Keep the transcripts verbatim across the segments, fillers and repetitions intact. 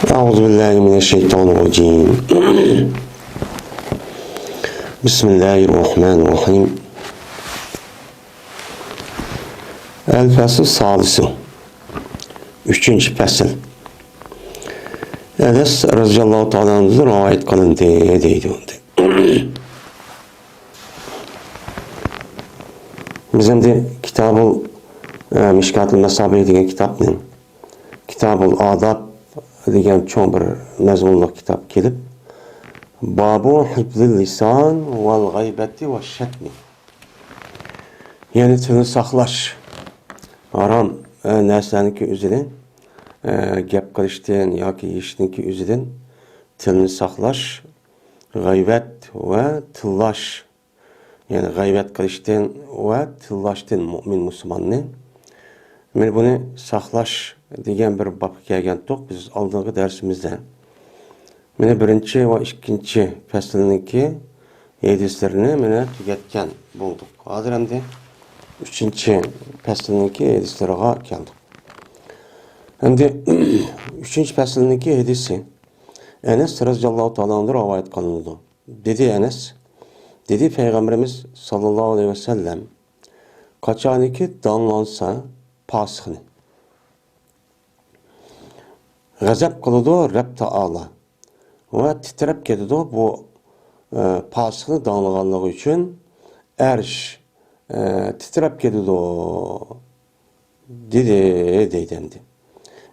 أعوذ بالله من الشيطان الرجيم. بسم الله الرحمن الرحيم. الفصل السادس. ئۈچىنچى پەسىل. ئەنەس رەزىياللاھۇ تائالا ئەنھۇدىن رىۋايەت قىلىندى دەيدۇ. بىز ئەمدى كىتابۇل، ئە، مىشكاتۇل مەسابىھ دېگەن كىتابنى، كىتابۇل ئاداب دېگەن چوڭ بىر مەزمۇنلۇق كىتاب كېلىپ، بابۇ ھىفزىل لىسان ۋەل غەيبەتى ۋە شەتمى. يەنى تىلنى ساقلاش، ھارام، ئە، نەرسىلەرنىڭكى ئۆزىدىن، ئە، گەپ قىلىشتىن ياكى يېيىشنىڭكى ئۆزىدىن تىلنى ساقلاش، غەيۋەت ۋە تىللاش، يەنى غەيۋەت قىلىشتىن ۋە تىللاشتىن مۇئمىن مۇسۇلماننى. مانا بۇنى ساقلاش دېگەن بىر بابقا كەلگەنتۇق بىز ئالدىنقى دەرسىمىزدە. مانا بىرىنچى ۋە ئىككىنچى پەسىلنىڭكى ھەدىسلىرىنى مانا تۈگەتكەن بولدۇق. ھازىر ئەمدى ئۈچىنچى پەسىلنىڭكى ھەدىسلىرىغا كەلدۇق. ئەمدى ئۈچىنچى پەسىلنىڭكى ھەدىسى ئەنەس رەزىياللاھۇ تائالا ئەنھۇدىن رىۋايەت قىلىنىدۇ. دېدى ئەنەس، دېدى پەيغەمبىرىمىز ساللاللاھۇ ئەلەيھى ۋەسەللەم، قاچانكى داڭلانسا پاسىقنى، غەزەپ قىلىدۇ رەب تائالا ۋە تىترەپ كېتىدۇ بۇ، ئە، پاسىقنى داڭلىغانلىقى ئۈچۈن ئەرش، ئە، تىترەپ كېتىدۇ دېدى، دەيدۇ ئەمدى.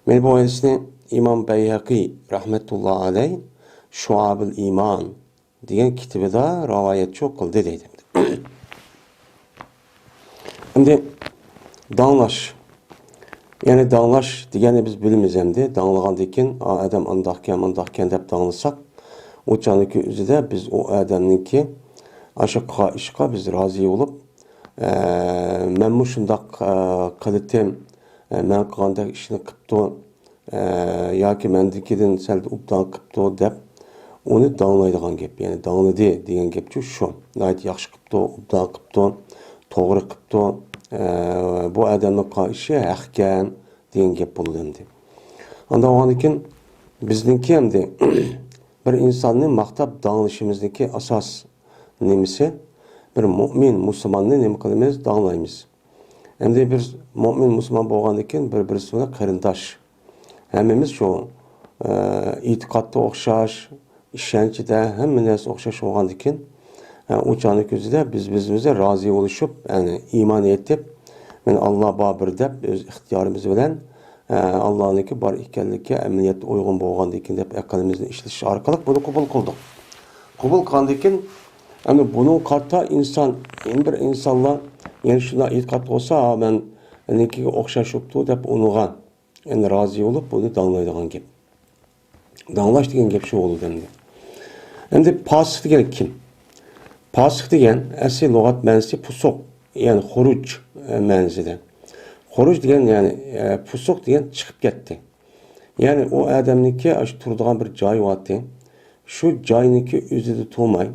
مانا بۇ ھەدىسنى ئىمام بەيھەقى رەھمەتۇللا ئەلەي شۇئابۇل ئىمان دېگەن كىتابىدا رىۋايەتچۇ قىلدى دەيدۇ. ئەمدى داڭلاش. يەنى داڭلاش دېگەننى بىز بىلىمىز ئەمدى. داڭلىغاندىن كېيىن، ئا، ئادەم ئانداقكەن، مۇنداقكەن دەپ داڭلىساق، ئۇ چاغنىڭكى ئۆزىدە بىز ئۇ ئادەمنىڭكى ئاشۇ قىلغان ئىشقا بىز رازى بولۇپ، ئە، مەنمۇ شۇنداق، ئە، قىلىتتىم، ئە، مەن قىلغاندەك ئىشنى قىپتۇ، ئە، ياكى مەندىكىدىن سەل ئوبدان قىپتۇ دەپ ئۇنى داڭلايدىغان گەپ. يەنى داڭلىدى دېگەن گەپچۇ شۇ. ناھايىتى ياخشى قىپتۇ، ئوبدان قىپتۇ، توغرا قىپتۇ، ئە، بۇ ئادەمنىڭ قىلغان ئىشى ھەقكەن دېگەن گەپ بولىدۇ ئەمدى. ئانداق بولغاندىكىن بىزنىڭكى ئەمدى بىر ئىنساننى ماختاپ داڭلىشىمىزنىڭكى ئاساس نېمىسى؟ بىر مۇئمىن مۇسۇلماننى نېمە قىلىمىز؟ داڭلايمىز. ئەمدى بىز مۇئمىن مۇسۇلمان بولغاندىن كېيىن بىر-بىرسى بىلەن قېرىنداش. ھەممىمىز شۇ، ئە، ئېتىقادتا ئوخشاش، ئىشەنچىدە ھەممە نەرسە ئوخشاش بولغاندىن كېيىن، ئە، ئۇ چاغنىڭ كۆزىدە بىز بىزىمىزگە رازى بولۇشۇپ، يەنى ئىمان ئېيتىپ، مانا ئاللا بار بىر دەپ ئۆز ئىختىيارىمىز بىلەن، ئە، ئاللانىڭكى بار ئىكەنلىكى ئەمەلىيەتتە ئۇيغۇن بولغاندىن كېيىن دەپ ئەقلىمىزنى ئىشلىتىش ئارقىلىق بۇنى قوبۇل قىلدۇق. قوبۇل قىلغاندىن كېيىن، ئەمدى بۇنىڭغا قارىتا ئىنسان، يەنە بىر ئىنسانلار يەنە شۇنداق ئېتىقاد قىلسا، ھا، مەنكىگە ئوخشاش بوپتۇ دەپ ئۇنىڭغا يەنە رازى بولۇپ، بۇنى داڭلايدىغان گەپ. داڭلاش دېگەن گەپ شۇ بولىدۇ ئەمدى. ئەمدى پاسىق دېگەن كىم؟ پاسىق دېگەن ئەسلى لۇغەت مەنىسى پۇسۇق، يەنى خۇرۇج، ئە، مەنىسىدە. خۇرۇج دېگەن، يەنى، ئە، پۇسۇق دېگەن چىقىپ كەتتى. يەنى ئۇ ئادەمنىڭكى ئاشۇ تۇرىدىغان بىر جايى بارتى. شۇ جاينىڭكى ئۆزىدە تۇرماي،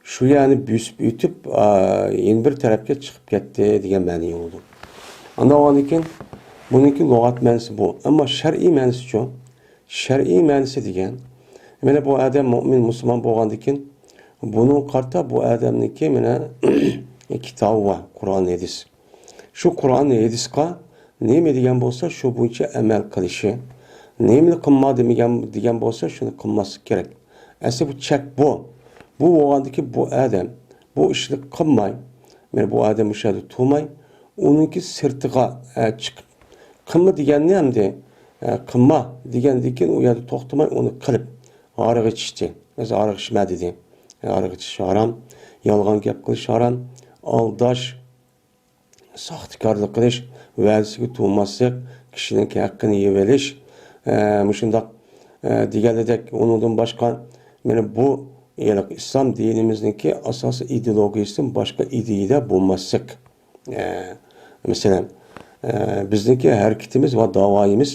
شۇ يەرنى بۆسۈپ ئۆتۈپ، ئا، يەنە بىر تەرەپكە چىقىپ كەتتى دېگەن مەنىگە بولىدۇ. ئانداق بولغاندىن كېيىن بۇنىڭكى لۇغەت مەنىسى بۇ. ئەمما شەرئىي مەنىسىچۇ؟ شەرئىي مەنىسى دېگەن، مانا بۇ ئادەم مۇئمىن، مۇسۇلمان بولغاندىن كېيىن، بۇنىڭغا قارىتا بۇ ئادەمنىڭكى مانا كىتابى بار، قۇرئان، ھەدىس. شۇ قۇرئان، ھەدىسقا نېمە دېگەن بولسا، شۇ بويىچە ئەمەل قىلىشى، نېمىنى قىلما دېمىگەن، دېگەن بولسا، شۇنى قىلماسلىق كېرەك. ئەسلى بۇ چەك بۇ. بۇ بولغاندىكى بۇ ئادەم بۇ ئىشنى قىلماي، مانا بۇ ئادەم مۇشۇ يەردە تۇرماي، ئۇنىڭكى سىرتىغا، ئە، چىقىپ، قىلما دېگەننى ئەمدى، ئە، قىلما دېگەندىن كېيىن ئۇ يەردە توختىماي ئۇنى قىلىپ، ھارىغا ئىچىشتى. مەسىلەن، ھارىغا ئىچمە دېدى. ھارىغا ئىچىش ھارام، يالغان گەپ قىلىش ھارام، ئالداش، ساختىكارلىق قىلىش، ۋەدىسىگە تۇرماسلىق، كىشىنىڭ ھەققىنى يېۋېلىش، ئە، مۇشۇنداق، ئە، دېگەنلىدەك، ئۇنىڭدىن باشقا، مانا بۇ ھېلىقى ئىسلام دىنىمىزنىڭكى ئاساسىي ئىدېئولوگىيىسىدىن باشقا ئىدىيىدە بولماسلىق. ئە، مەسىلەن، ئە، بىزنىڭكى ھەرىكىتىمىز ۋە داۋايىمىز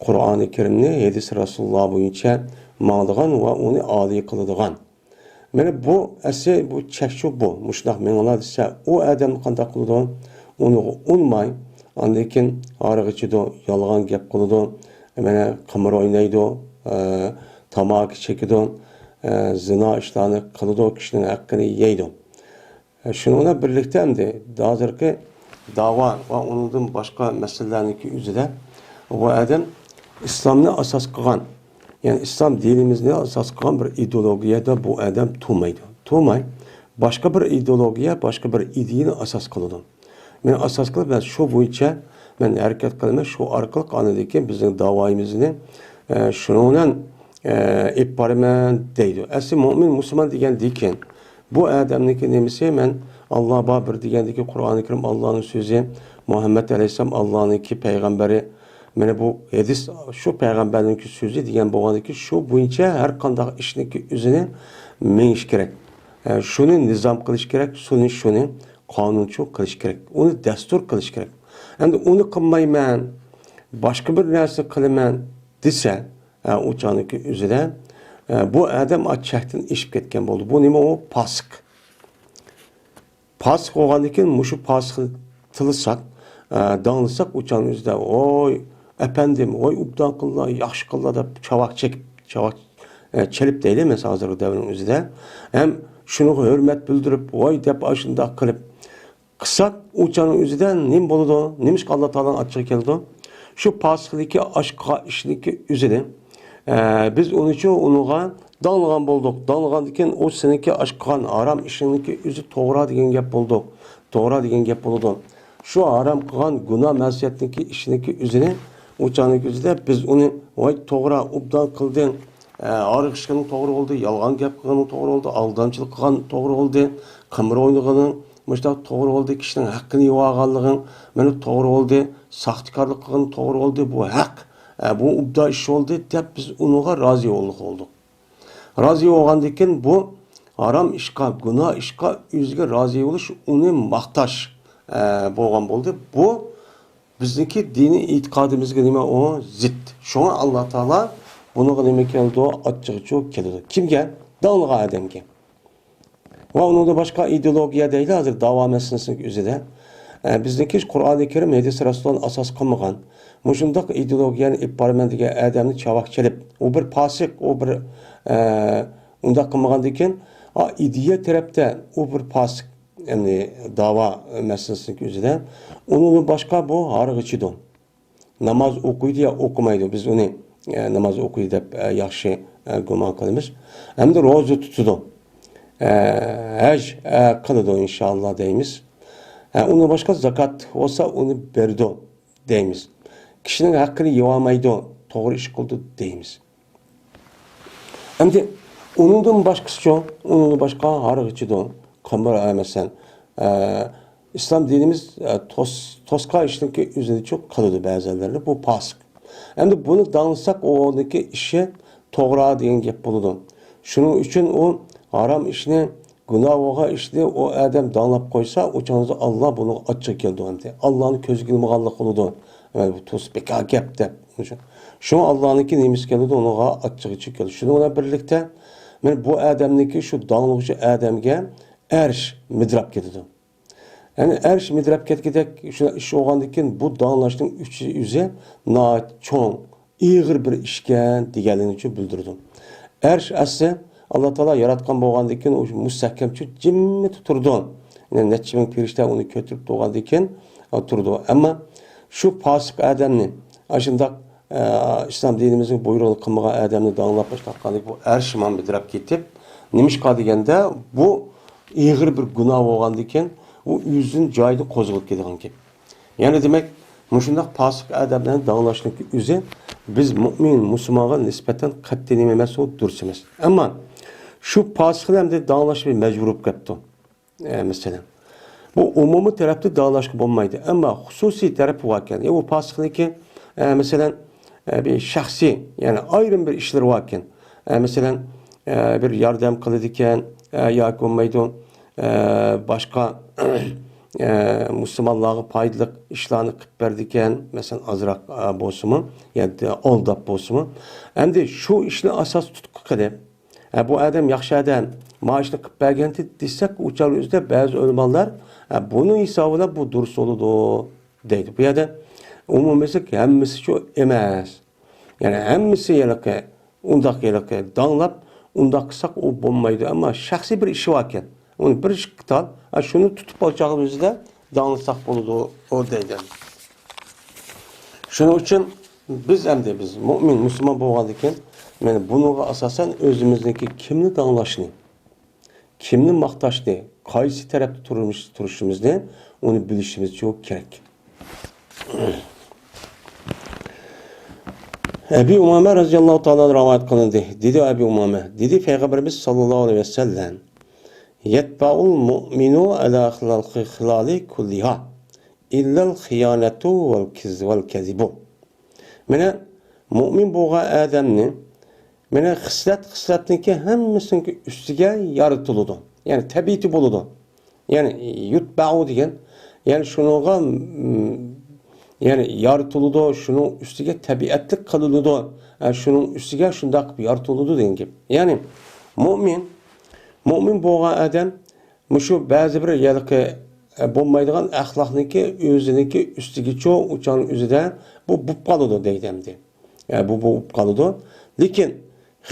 قۇرئانى كەرىمنى، ھەدىس رەسۇلۇللا بويىچە ماڭىدىغان ۋە ئۇنى ئالىي قىلىدىغان. مانا بۇ ئەسلى بۇ چەكچۇ بۇ. مۇشۇنداق مېڭىڭلار دېسە، ئۇ ئادەم قانداق قىلىدۇ؟ ئۇنىڭغا ئۇنماي، ئاندىن كېيىن ھارىغا ئىچىدۇ، يالغان گەپ قىلىدۇ، مانا قىمار ئوينايدۇ، ئە، تاماكا چېكىدۇ، ئە، زىنا ئىشلارنى قىلىدۇ، كىشىنىڭ ھەققىنى يەيدۇ. ئە، شۇنىڭ بىلەن بىرلىكتە ئەمدى ھازىرقى داۋا ۋە ئۇنىڭدىن باشقا مەسىلىلەرنىڭكى ئۆزىدە بۇ ئادەم ئىسلامنى ئاساس قىلغان، يەنى ئىسلام دىنىمىزنى ئاساس قىلغان بىر ئىدېئولوگىيەدە بۇ ئادەم تۇرمايدۇ. تۇرماي، باشقا بىر ئىدېئولوگىيە، باشقا بىر ئىدىيەنى ئاساس قىلىدۇ. مەن ئاساس قىلىپ، مەن شۇ بويىچە مەن ھەرىكەت قىلىمەن، شۇ ئارقىلىق ئاندىن كېيىن بىزنىڭ داۋايىمىزنى، ئە، شۇنىڭ بىلەن، ئە، ئېلىپ بارىمەن دەيدۇ. ئەسلى مۆمىن، مۇسۇلمان دېگەندىن كېيىن بۇ ئادەمنىڭكى نېمىسى؟ مەن ئاللا بار بىر دېگەندىكى قۇرئانى كەرىم ئاللانىڭ سۆزى، مۇھەممەد ئەلەيھىسسالام ئاللانىڭكى پەيغەمبىرى، مانا بۇ ھەدىس شۇ پەيغەمبەرنىڭكى سۆزى دېگەن بولغاندىكى شۇ بويىچە ھەر قانداق ئىشنىڭكى ئۆزىنى مېڭىش كېرەك. ئە، شۇنى نىزام قىلىش كېرەك، شۇنى، شۇنى قانۇنچۇ قىلىش كېرەك، ئۇنى دەستۇر قىلىش كېرەك. ئەمدى ئۇنى قىلمايمەن، باشقا بىر نەرسە قىلىمەن دېسە، ئە، ئۇ چاغنىڭكى ئۆزىدە، ئە، بۇ ئادەم ئا چەكتىن ئېشىپ كەتكەن بولدى. بۇ نېمە ئۇ؟ پاسىق. پاسىق بولغاندىن كېيىن مۇشۇ پاسىقنى تىللىساق، ئە، داڭلىساق ئۇ چاغنىڭ ئۆزىدە، ۋوي، ئەپەندىم، ۋوي، ئوبدان قىللا، ياخشى قىللا دەپ چاۋاك چېكىپ، چاۋاك، ئە، چېلىپ دەيلى، مەسىلەن، ھازىرقى دەۋرنىڭ ئۆزىدە. ھەم شۇنىڭغا ھۆرمەت بىلدۈرۈپ، ۋوي دەپ ئاشۇنداق قىلىپ، قىلساق، ئۇ چاغنىڭ ئۆزىدە نېمە بولىدۇ؟ نېمىشقا ئاللا تائالانىڭ ئاچچىقى كېلىدۇ؟ شۇ پاسىقلىكى ئاشقا ئىشنىڭكى ئۆزىنى، ئە، بىز ئۇنىچۇ ئۇنىڭغا داڭلىغان بولدۇق. داڭلىغاندىن كېيىن ئۇ سېنىڭكى ئاشقىغان ھارام ئىشىڭنىڭكى ئۆزى توغرا دېگەن گەپ بولدۇق. توغرا دېگەن گەپ بولىدۇ. شۇ ھارام قىلغان گۇناھ مەسىيەتنىڭكى ئىشىنىڭكى ئۆزىنى، ئۇ چاغنىڭكى ئۆزىدە بىز ئۇنى، ۋاي، توغرا، ئوبدان قىلدىڭ، ئە، ھارىق ئىچكىنىڭ توغرا بولدى، يالغان گەپ قىلغىنىڭ توغرا بولدى، ئالدامچىلىق قىلغان توغرا بولدى، قىمار ئوينىغىنىڭ مۇشۇنداق توغرا بولدى، كىشىنىڭ ھەققىنى يېۋالغانلىقىڭ مانا توغرا بولدى، ساختىكارلىق قىلغىنىڭ توغرا بولدى، بۇ ھەق، ئە، بۇ ئوبدان ئىش بولدى دەپ بىز ئۇنىڭغا رازى بولدۇق. رازى بولغاندىن كېيىن بۇ ھارام ئىشقا، گۇناھ ئىشقا ئۆزىگە رازى بولۇش، ئۇنى ماختاش، ئە، بولغان بولدى. بۇ بىزنىڭكى دىنىي ئېتىقادىمىزغا نېمە ئۇ؟ زىت. شۇڭا ئاللا تائالا بۇنىڭغا نېمە كېلىدۇ؟ ئاچچىقىچۇ كېلىدۇ. كىمگە؟ داڭلىغان ئادەمگە. ۋە ئۇنىڭدىن باشقا ئىدېئولوگىيە دەيلى ھازىر داۋا مەسىلىسىنىڭ ئۆزىدە. ئە، بىزنىڭكى قۇرئانى كەرىم، ھەدىس رەسۇلۇللانى ئاساس قىلمىغان، مۇشۇنداق ئىدېئولوگىيەنى ئېلىپ بارىمەن دېگەن ئادەمنى چاۋاك چېلىپ، ئۇ بىر پاسىق، ئۇ بىر، ئە، ئۇنداق قىلمىغاندىن كېيىن، ئا، ئىدىيە تەرەپتە ئۇ بىر پاسىق، يەنى داۋا مەسىلىسىنىڭ ئۆزىدە. ئۇنىڭدىن باشقا بۇ ھارىق ئىچىدۇ. ناماز ئوقۇيدۇ يا ئوقۇمايدۇ. بىز ئۇنى، ئە، ناماز ئوقۇيدۇ دەپ، ئە، ياخشى، ئە، گۇمان قىلىمىز. ھەمدە روزا تۇتىدۇ. ئە، ھەج، ئە، قىلىدۇ ئىنشائاللا دەيمىز. ئە، ئۇنىڭ باشقا زاكات بولسا ئۇنى بېرىدۇ دەيمىز. كىشىنىڭ ھەققىنى يېۋالمايدۇ، توغرا ئىش قىلىدۇ دەيمىز. ئەمدى ئۇنىڭدىن باشقىسىچۇ، ئۇنىڭدىن باشقا ھارىق ئىچىدۇ، قىمار، ئە، مەسىلەن، ئە، ئىسلام دىنىمىز، ئە، توس-، توسقا ئىشنىڭكى ئۆزىنىچۇ قىلىدۇ بەزىلەرنى، بۇ پاسىق. ئەمدى بۇنى داڭلىساق، ئۇنىڭكى ئىشى توغرا دېگەن گەپ بولىدۇ. شۇنىڭ ئۈچۈن ئۇ ھارام ئىشنى، گۇناھ بولغان ئىشنى ئۇ ئادەم داڭلاپ قويسا، ئۇ چاغدا ئاللا بۇنىڭغا ئاچچىقى كېلىدۇ ئەمدى. ئاللانى كۆزگە ئىلمىغانلىق قىلىدۇ. ئەمدى بۇ توس بىكار گەپ دەپ. شۇڭا ئاللانىڭكى نېمىسى كېلىدۇ؟ ئۇنىڭغا ئاچچىقىچۇ كېلىدۇ. شۇنىڭ بىلەن بىرلىكتە، مانا بۇ ئادەمنىڭكى شۇ داڭلىغۇچى ئادەمگە ئەرش مىدىرلاپ كېتىدۇ. يەنى ئەرش مىدىرلاپ كەتكۈدەك شۇ ئىش بولغاندىن كېيىن، بۇ داڭلاشنىڭ ئۈچى ئۆزى ناھايىتى چوڭ، ئېغىر بىر ئىشكەن دېگەنلىكنى بىلدۈرىدۇ. ئەرش ئەسلى ئاللا تائالا ياراتقان بولغاندىن كېيىن، ئۇ مۇستەھكەمچۇ جىممىدە تۇرىدۇ. يەنى نەچچە مىڭ پەرىشتە ئۇنى كۆتۈرۈپ تۇرغاندىن كېيىن، ئا، تۇرىدۇ. ئەمما شۇ پاسىق ئادەمنى، ئاشۇنداق، ئا، ئىسلام دىنىمىزنىڭ بۇيرۇغىنى قىلمىغان ئادەمنى داڭلاپ باشلاپ قالدى، بۇ ئەرش ھامان مىدىرلاپ كېتىپ، نېمىشقا دېگەندە، بۇ ئېغىر بىر گۇناھ بولغاندىن كېيىن، ئۇ ئۆزىدىن جايىدىن قوزغىلىپ كېتىدىغان گەپ. يەنى دېمەك، مۇشۇنداق پاسىق ئادەملەرنى داڭلاشنىڭكى ئۆزى بىز مۆمىن، مۇسۇلمانغا نىسبەتەن قەتئىي نېمە ئەمەس، ئۇ دۇرۇس ئەمەس. ئەمما شۇ پاسىقنى ئەمدى داڭلاشقا مەجبۇر بولۇپ كەپتۇ. ئە، مەسىلەن، بۇ ئومۇمىي تەرەپتە داۋالاشقا بولمايدۇ. ئەمما خۇسۇسىي تەرىپى باركەن. ئە، ئۇ پاسىقنىڭكى، ئە، مەسىلەن، ئە، بىر شەخسىي، يەنى ئايرىم بىر ئىشلىرى باركەن. ئە، مەسىلەن، ئە، بىر ياردەم قىلىدىكەن، ئە، ياكى بولمايدۇ، ئە، باشقا، ئە، مۇسۇلمانلارغا پايدىلىق ئىشلارنى قىلىپ بېرىدىكەن. مەسىلەن، ئازراق، ئە، بولسىمۇ، يا ئالداپ بولسىمۇ. ئەمدى شۇ ئىشنى ئاساس تۇتقا قىلىپ، ھە، بۇ ئادەم ياخشى ئادەم، مانا ئىشنى قىلىپ بەرگەنتى دېسەك، ئۇ چاغنىڭ ئۆزىدە بەزى ئۆلىمالار، ھە، بۇنىڭ ھېسابى بىلەن بۇ دۇرۇس بولىدۇ دەيدۇ. بۇ يەردە ئومۇميۈزلۈك ھەممىسىچۇ ئەمەس. يەنى ھەممىسى ھېلىقى ئۇنداق ھېلىقى داڭلاپ، ئۇنداق قىلساق ئۇ بولمايدۇ. ئەمما شەخسىي بىر ئىشى باركەن، ئۇنى بىر ئىككى تال، ئا، شۇنى تۇتۇپ ئالچاغىمىزدا داڭلىساق بولىدۇ، ئۇ دەيدۇ. شۇنىڭ ئۈچۈن بىز ئەمدى، بىز مۇئمىن، مۇسۇلمان بولغاندىكىن، مانا بۇنىڭغا ئاساسەن ئۆزىمىزنىڭكى كىمنى داڭلاشنى، كىمنى ماختاشنى، قايسى تەرەپتە تۇرمۇش، تۇرۇشىمىزنى ئۇنى بىلىشىمىز كېرەك. ئەبى ئۇمامە رەزىياللاھۇ تائالا رىۋايەت قىلىندى. دېدى ئەبى ئۇمامە، دېدى پەيغەمبىرىمىز ساللاللاھۇ ئەلەيھى ۋەسەللەم، يەتبەئۇل مۇئمىنۇ ئەلا خىلال خىلالى كۇللىھا ئىللەل خىيانەتۇ ۋەل كىز-، ۋەل كەزىبۇ. مانا مۇئمىن بولغان ئادەمنى، مانا خىسلەت، خىسلەتنىڭكى ھەممىسىنىڭكى ئۈستىگە يارىتىلىدۇ. يەنى تەبىئىتى بولىدۇ. يەنى يۇتبەئۇ دېگەن، يەنى شۇنىڭغا، م، يەنى يارىتىلىدۇ، شۇنىڭ ئۈستىگە تەبىئەتلىك قىلىنىدۇ. ئە، شۇنىڭ ئۈستىگە شۇنداق يارىتىلىدۇ دېگەن گەپ. يەنى مۇئمىن، مۇئمىن بولغان ئادەم مۇشۇ بەزى بىر ھېلىقى، ئە، بولمايدىغان ئەخلاقنىڭكى ئۆزىنىڭكى ئۈستىگىچۇ ئۇچان ئۆزىدە بۇ بوپ قالىدۇ دەيدۇ ئەمدى. ئە، بۇ بولۇپ قالىدۇ. لېكىن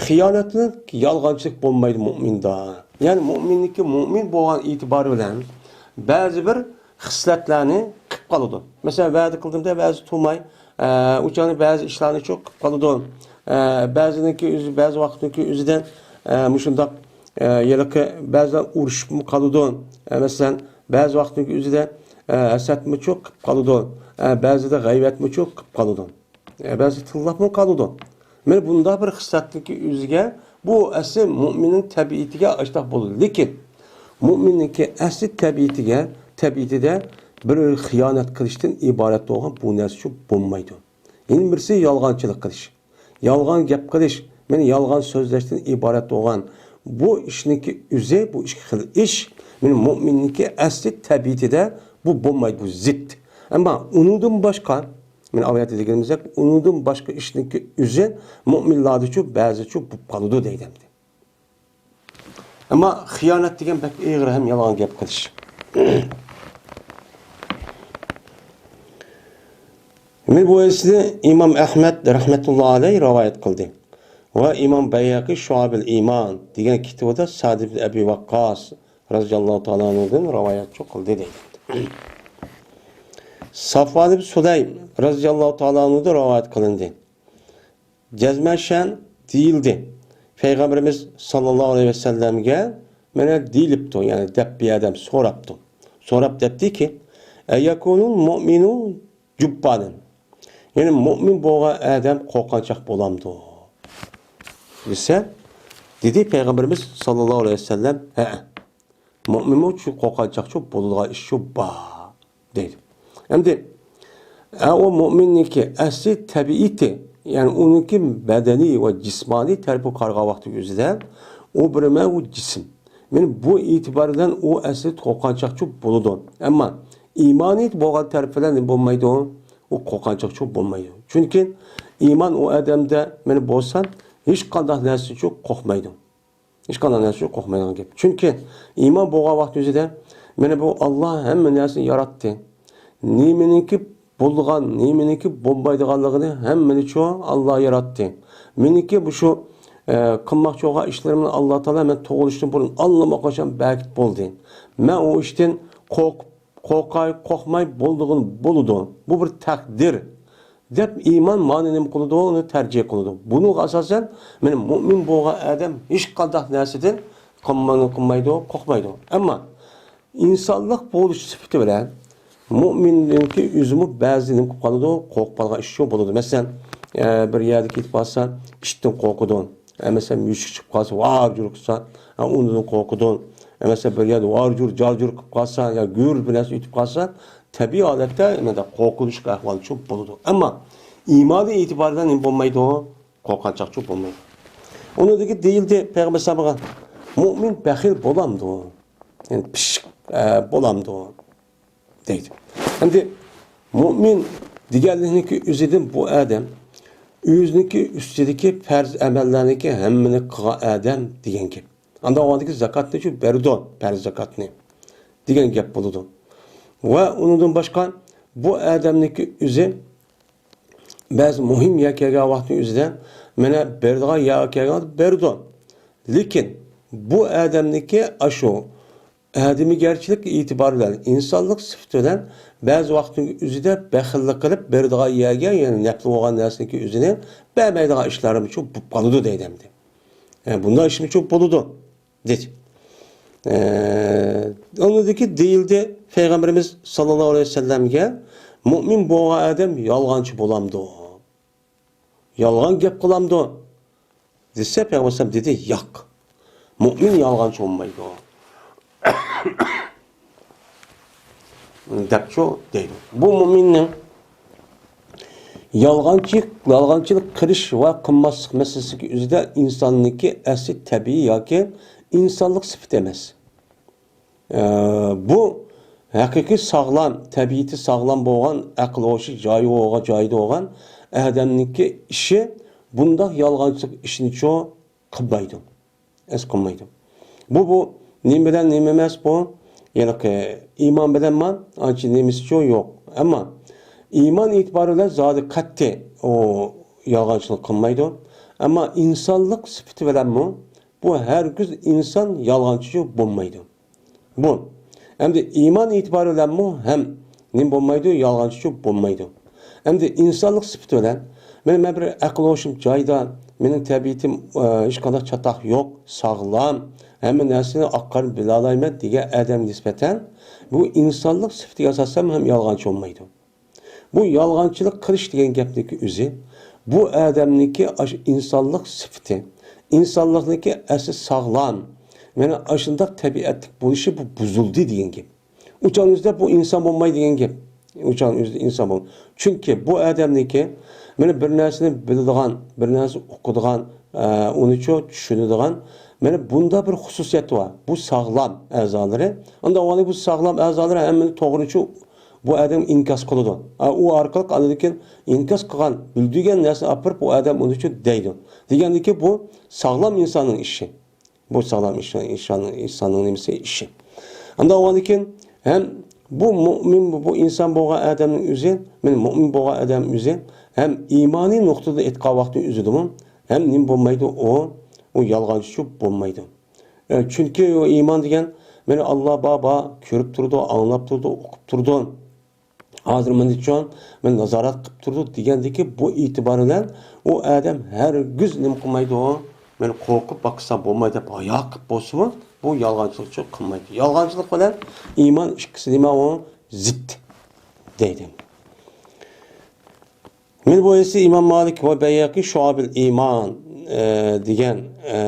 خىيانەتلىك، يالغانچىلىق بولمايدۇ مۇئمىندا. يەنى مۇئمىننىڭكى، مۇئمىن بولغان ئېتىبارى بىلەن بەزى بىر خىسلەتلەرنى قىلىپ قالىدۇ. مەسىلەن، ۋەدە قىلدىم دە بەزى تۇرماي، ئە، ئۇچانى بەزى ئىشلارنى چوق قىلىپ قالىدۇ. ئە، بەزىنىڭكى ئۆزى، بەزى ۋاقىتنىڭكى ئۆزىدە، ئە، مۇشۇنداق، ئە، ھېلىقى بەزىلەر ئۇرۇشۇپمۇ قالىدۇ. ئە، مەسىلەن، بەزى ۋاقىتنىڭكى ئۆزىدە، ئە، ھەسەتمۇ چوق قىلىپ قالىدۇ. ئە، بەزىدە غەيۋەتمۇ چوق قىلىپ قالىدۇ. ئە، بەزى تىللاپمۇ قالىدۇ. مانا بۇنداق بىر خىسلەتنىڭكى ئۆزىگە، بۇ ئەسلى مۇئمىننىڭ تەبىئىتىگە ئاشتاق بولىدۇ. لېكىن مۇئمىننىڭكى ئەسلى تەبىئىتىگە، تەبىئىتىدە بىر خىيانەت قىلىشتىن ئىبارەت بولغان بۇ نەرسە شۇ بولمايدۇ. يەنە بىرسى يالغانچىلىق قىلىش. يالغان گەپ قىلىش، مانا يالغان سۆزلەشتىن ئىبارەت بولغان بۇ ئىشنىڭكى ئۆزى، بۇ ئىككى خىل ئىش، مانا مۇئمىننىڭكى ئەسلى تەبىئىتىدە بۇ بولمايدۇ، بۇ زىت. ئەمما ئۇنىڭدىن باشقا، مانا ئايەتتە دېگىنىمىزدەك، ئۇنىڭدىن باشقا ئىشنىڭكى ئۆزى مۇئمىنلاردىچۇ بەزىچۇ بولۇپ قالىدۇ دەيدۇ ئەمدى. ئەمما خىيانەت دېگەن بەك ئېغىر ھەم يالغان گەپ قىلىش. مانا بۇ ھەدىسنى ئىمام ئەھمەد رەھمەتۇللا ئەلەيھ رىۋايەت قىلدى. ۋە ئىمام بەيھەقى شۇئەبۇل ئىمان دېگەن كىتابىدا سەئد ئىبن ئەبى ۋەققاس رەزىياللاھۇ تائالا ئەنھۇدىن رىۋايەتچۇ قىلدى دەيدۇ. سافۋان ئىبن سۇلەيم رەزىياللاھۇ تائالا ئەنھۇدىن رىۋايەت قىلىندى. جەزمەن شەن دېيىلدى. پەيغەمبىرىمىز ساللاللاھۇ ئەلەيھى ۋەسەللەمگە مانا دېيىلىپتۇ، يەنى دەپ بىر ئادەم سوراپتۇ. سوراپ دەپتىكى، ئەيەكۇنۇل مۇئمىنۇ جۇببانەن. يەنى مۇئمىن بولغان ئادەم قورقۇنچاق بولامدۇ؟ دېسە، دېدى پەيغەمبىرىمىز ساللاللاھۇ ئەلەيھى ۋەسەللەم، ھەئە. مۇئمىنمۇ شۇ قورقۇنچاقچۇ بولىدىغان ئىشچۇ بار، دەيدۇ. ئەمدى، ئە، ئۇ مۇئمىننىڭكى ئەسلى تەبىئىتى، يەنى ئۇنىڭكى بەدەنىي ۋە جىسمانىي تەرىپىگە قارىغان ۋاقتى ئۆزىدە، ئۇ بىرمە، ئۇ جىسىم. مانا بۇ ئېتىبار بىلەن ئۇ ئەسلى قورقۇنچاقچۇ بولىدۇ. ئەمما ئىمانىي بولغان تەرىپى بىلەن نېمە بولمايدۇ؟ ئۇ قورقۇنچاقچۇ بولمايدۇ. چۈنكى ئىمان ئۇ ئادەمدە مانا بولسا، ھېچقانداق نەرسىچۇ قورقمايدۇ. ھېچقانداق نەرسە يوق، قورقمايدىغان گەپ. چۈنكى ئىمان بولغان ۋاقىت ئۆزىدە، مانا بۇ ئاللا ھەممە نەرسىنى ياراتتى. نېمىنىڭكى بولىدىغان، نېمىنىڭكى بولمايدىغانلىقىنى ھەممىنىچۇ ئاللا ياراتتى. مېنىڭكى مۇشۇ، ئە، قىلماقچى بولغان ئىشلىرىمنى ئاللا تائالا مەن تۇغۇلۇشتىن بۇرۇن ئاللىماقاشان بەرگۈت بولدى. مەن ئۇ ئىشتىن قورقۇپ، قورقاي، قورقماي بولىدىغان بولىدۇ. بۇ بىر تەقدىر. دەپ ئىمان مانا نېمە قىلىدۇ؟ ئۇنى تەرجىھ قىلىدۇ. بۇنىڭغا ئاساسەن، مانا مۇئمىن بولغان ئادەم ھېچقانداق نەرسىدىن قورقمايدۇ، قورقمايدۇ. ئەمما ئىنسانلىق بولۇش سۈپىتى بىلەن مۇئمىننىڭكى ئۆزىمۇ بەزىدە نېمە قىلىپ قالىدۇ؟ قورقۇپ قالغان ئىشچۇ بولىدۇ. مەسىلەن، ئە، بىر يەرگە كېتىپ قالسا، ئىتتىن قورقىدۇ. ئە، مەسىلەن، مۈشۈك چىقىپ قالسا، ۋار جۇر قىلسا، ئە، ئۇنىڭدىن قورقىدۇ. ئە، مەسىلەن، بىر يەردە ۋار جۇر، جار جۇر قىلىپ قالسا، يا گۈر بىر نەرسە ئۆتۈپ قالسا، تەبىئىي ھالەتتە نېمىدە قورقۇنچلۇق ئەھۋالچۇ بولىدۇ. ئەمما ئىمانىي ئېتىبار بىلەن نېمە بولمايدۇ؟ قورقۇنچاقچۇ بولمايدۇ. ئۇنىڭدىكى دېيىلدى پەيغەمبەر ئەلەيھىسسالامغا، مۇئمىن بەخىل بولامدۇ؟ يەنى پىششىق، ئە، بولامدۇ؟ دەيدۇ. ئەمدى مۇئمىن دېگەنلىكنىڭكى ئۆزىدىن بۇ ئادەم ئۆزىنىڭكى ئۈستىدىكى پەرز ئەمەللەرنىڭكى ھەممىنى قىلغان ئادەم دېگەن گەپ. ئانداق بولغاندىكىن زاكاتنى شۇ بېرىدۇ، پەرز زاكاتنى دېگەن گەپ بولىدۇ. ۋە ئۇنىڭدىن باشقا بۇ ئادەمنىڭكى ئۆزى بەزى مۇھىم يەر كەلگەن ۋاقىتنىڭ ئۆزىدە مانا بېرىدىغان يەر كەلگەن ۋاقىتتا بېرىدۇ. لېكىن بۇ ئادەمنىڭكى ئاشۇ ئادىمىيگەرچىلىك ئېتىبارى بىلەن، ئىنسانلىق سۈپىتى بىلەن بەزى ۋاقىتنىڭ ئۆزىدە بەخىللىك قىلىپ، بېرىدىغان يەرگە، يەنى نەپلىك بولغان نەرسىنىڭكى ئۆزىنى بەرمەيدىغان ئىشلارمۇ بولۇپ قالىدۇ دەيدۇ ئەمدى. ئە، بۇنداق ئىشمۇ بولىدۇ، دېدى. ئە، ئۇنىڭدىكى دېيىلدى، پەيغەمبىرىمىز ساللاللاھۇ ئەلەيھى ۋەسەللەمگە، مۇئمىن بولغان ئادەم يالغانچى بولامدۇ؟ يالغان گەپ قىلامدۇ؟ دېسە، پەيغەمبەر ئەلەيھىسسالام دېدى، ياق. مۇئمىن يالغانچى بولمايدۇ. دەپچۇ دەيدۇ. بۇ مۇئمىننىڭ يالغانچى، يالغانچىلىق قىلىش ۋە قىلماسلىق مەسىلىسىدىكى ئۆزىدە ئىنساننىڭكى ئەسلى تەبىئىي ياكى ئىنسانلىق سۈپىتى ئەمەس. ئە، بۇ ھەقىقىي ساغلام، تەبىئىتى ساغلام بولغان، ئەقىل ھوشى جايىغا، جايىدا بولغان ئادەمنىڭكى ئىشى بۇنداق يالغانچىلىق ئىشنىچۇ قىلمايدۇ. ئەس قىلمايدۇ. بۇ، بۇ نېمە بىلەن نېمە ئەمەس بۇ؟ ھېلىقى ئىمان بىلەنمۇ ئانچە نېمىسىچۇ يوق. ئەمما ئىمان ئېتىبارى بىلەن زادى قەتئىي ئۇ يالغانچىلىق قىلمايدۇ. ئەمما ئىنسانلىق سۈپىتى بىلەنمۇ بۇ ھەرگىز ئىنسان يالغانچىچۇ بولمايدۇ. بۇ. ئەمدى ئىمان ئېتىبارى بىلەنمۇ ھەم نېمە بولمايدۇ؟ يالغانچىچۇ بولمايدۇ. ئەمدى ئىنسانلىق سۈپىتى بىلەن، مېنىڭ، مەن بىر ئەقىل ھوشۇم جايىدا، مېنىڭ تەبىئىتىم، ئە، ھېچقانداق چاتاق يوق، ساغلام، ھەممە نەرسىنى ئاق قارا بىلالايمەن دېگەن ئادەمگە نىسبەتەن، بۇ ئىنسانلىق سۈپىتىگە ئاساسەن ھەم يالغانچى بولمايدۇ. بۇ يالغانچىلىق قىلىش دېگەن گەپنىڭكى ئۆزى، بۇ ئادەمنىڭكى ئاشۇ ئىنسانلىق سۈپىتى، ئىنسانلىقنىڭكى ئەسلى ساغلام، مانا ئاشۇنداق تەبىئەتلىك بولۇشى بۇ بۇزۇلدى دېگەن گەپ. ئۇچان ئۆزىدە بۇ ئىنسان بولماي دېگەن گەپ. ئۇچان ئۆزىدە ئىنسان بولماي. چۈنكى بۇ ئادەمنىڭكى مانا بىر نەرسىنى بىلىدىغان، بىر نەرسە ئوقۇيدىغان، ئە، ئۇنىچۇ چۈشىنىدىغان، مانا بۇندا بىر خۇسۇسىيەت بار. بۇ ساغلام ئەزالىرى. ئاندا ئۇنى بۇ ساغلام ئەزالىرى ھەممىنى توغرىچۇ بۇ ئادەم ئىنكاس قىلىدۇ. ئا، ئۇ ئارقىلىق ئاندىن كېيىن ئىنكاس قىلغان، بىلدۈرگەن نەرسىنى ئاپىرىپ، بۇ ئادەم ئۇنىچۇ دەيدۇ. دېگەندىكى بۇ ساغلام ئىنساننىڭ ئىشى. بۇ ساغلام ئىش-، ئىنساننىڭ، ئىنساننىڭ نېمىسى، ئىشى. ئاندا ئۇندىن كېيىن ھەم بۇ مۇئمىن، بۇ، بۇ ئىنسان بولغان ئادەمنىڭ ئۆزى، مانا مۇئمىن بولغان ئادەم ئۆزى ھەم ئىمانىي نۇقتىدىن ئېيتقان ۋاقتى ئۆزىدىمۇ ھەم نېمە بولمايدۇ؟ ئۇ، ئۇ يالغانچىچۇ بولمايدۇ. ئە، چۈنكى ئۇ ئىمان دېگەن، مانا ئاللا بار، بار، كۆرۈپ تۇرىدۇ، ئاڭلاپ تۇرىدۇ، ئۇقۇپ تۇرىدۇ. ھازىر مانا چۈشۈن، مانا نازارەت قىلىپ تۇرىدۇ دېگەندىكى بۇ ئېتىبار بىلەن ئۇ ئادەم ھەرگىز نېمە قىلمايدۇ، مانا قورقۇپ باقسا بولمايدۇ دەپ ھايا قىلىپ بولسىمۇ، بۇ يالغانچىلىقچۇ قىلمايدۇ. يالغانچىلىق بىلەن ئىمان ئىككىسى نېمە ئۇ؟ زىت دەيدۇ. مانا بۇ ھەدىسنى ئىمام مالىك ۋە بەيھەقى شۇئەبۇل ئىمان، ئە، دېگەن، ئە،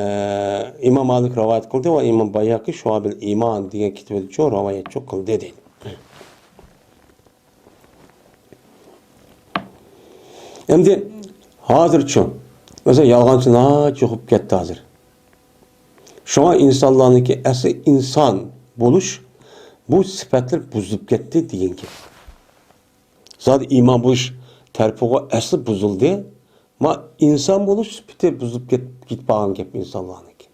ئىمام مالىك رىۋايەت قىلدى ۋە ئىمام بەيھەقى شۇئەبۇل ئىمان دېگەن كىتابىدا رىۋايەتچۇ قىلدى دەيدۇ. ئەمدى ھازىرچۇ، مەسىلەن، يالغانچى ناھايىتى يۇقۇپ كەتتى ھازىر. شۇڭا ئىنسانلارنىڭكى ئەسلى ئىنسان بولۇش بۇ سۈپەتلىرى بۇزۇلۇپ كەتتى دېگەن گەپ. زادى ئىمان بولۇش تەرىپىغۇ ئەسلى بۇزۇلدى. ما ئىنسان بولۇش سۈپىتى بۇزۇلۇپ كەت-، كېتىپ قالغان گەپ ئىنسانلارنىڭكى.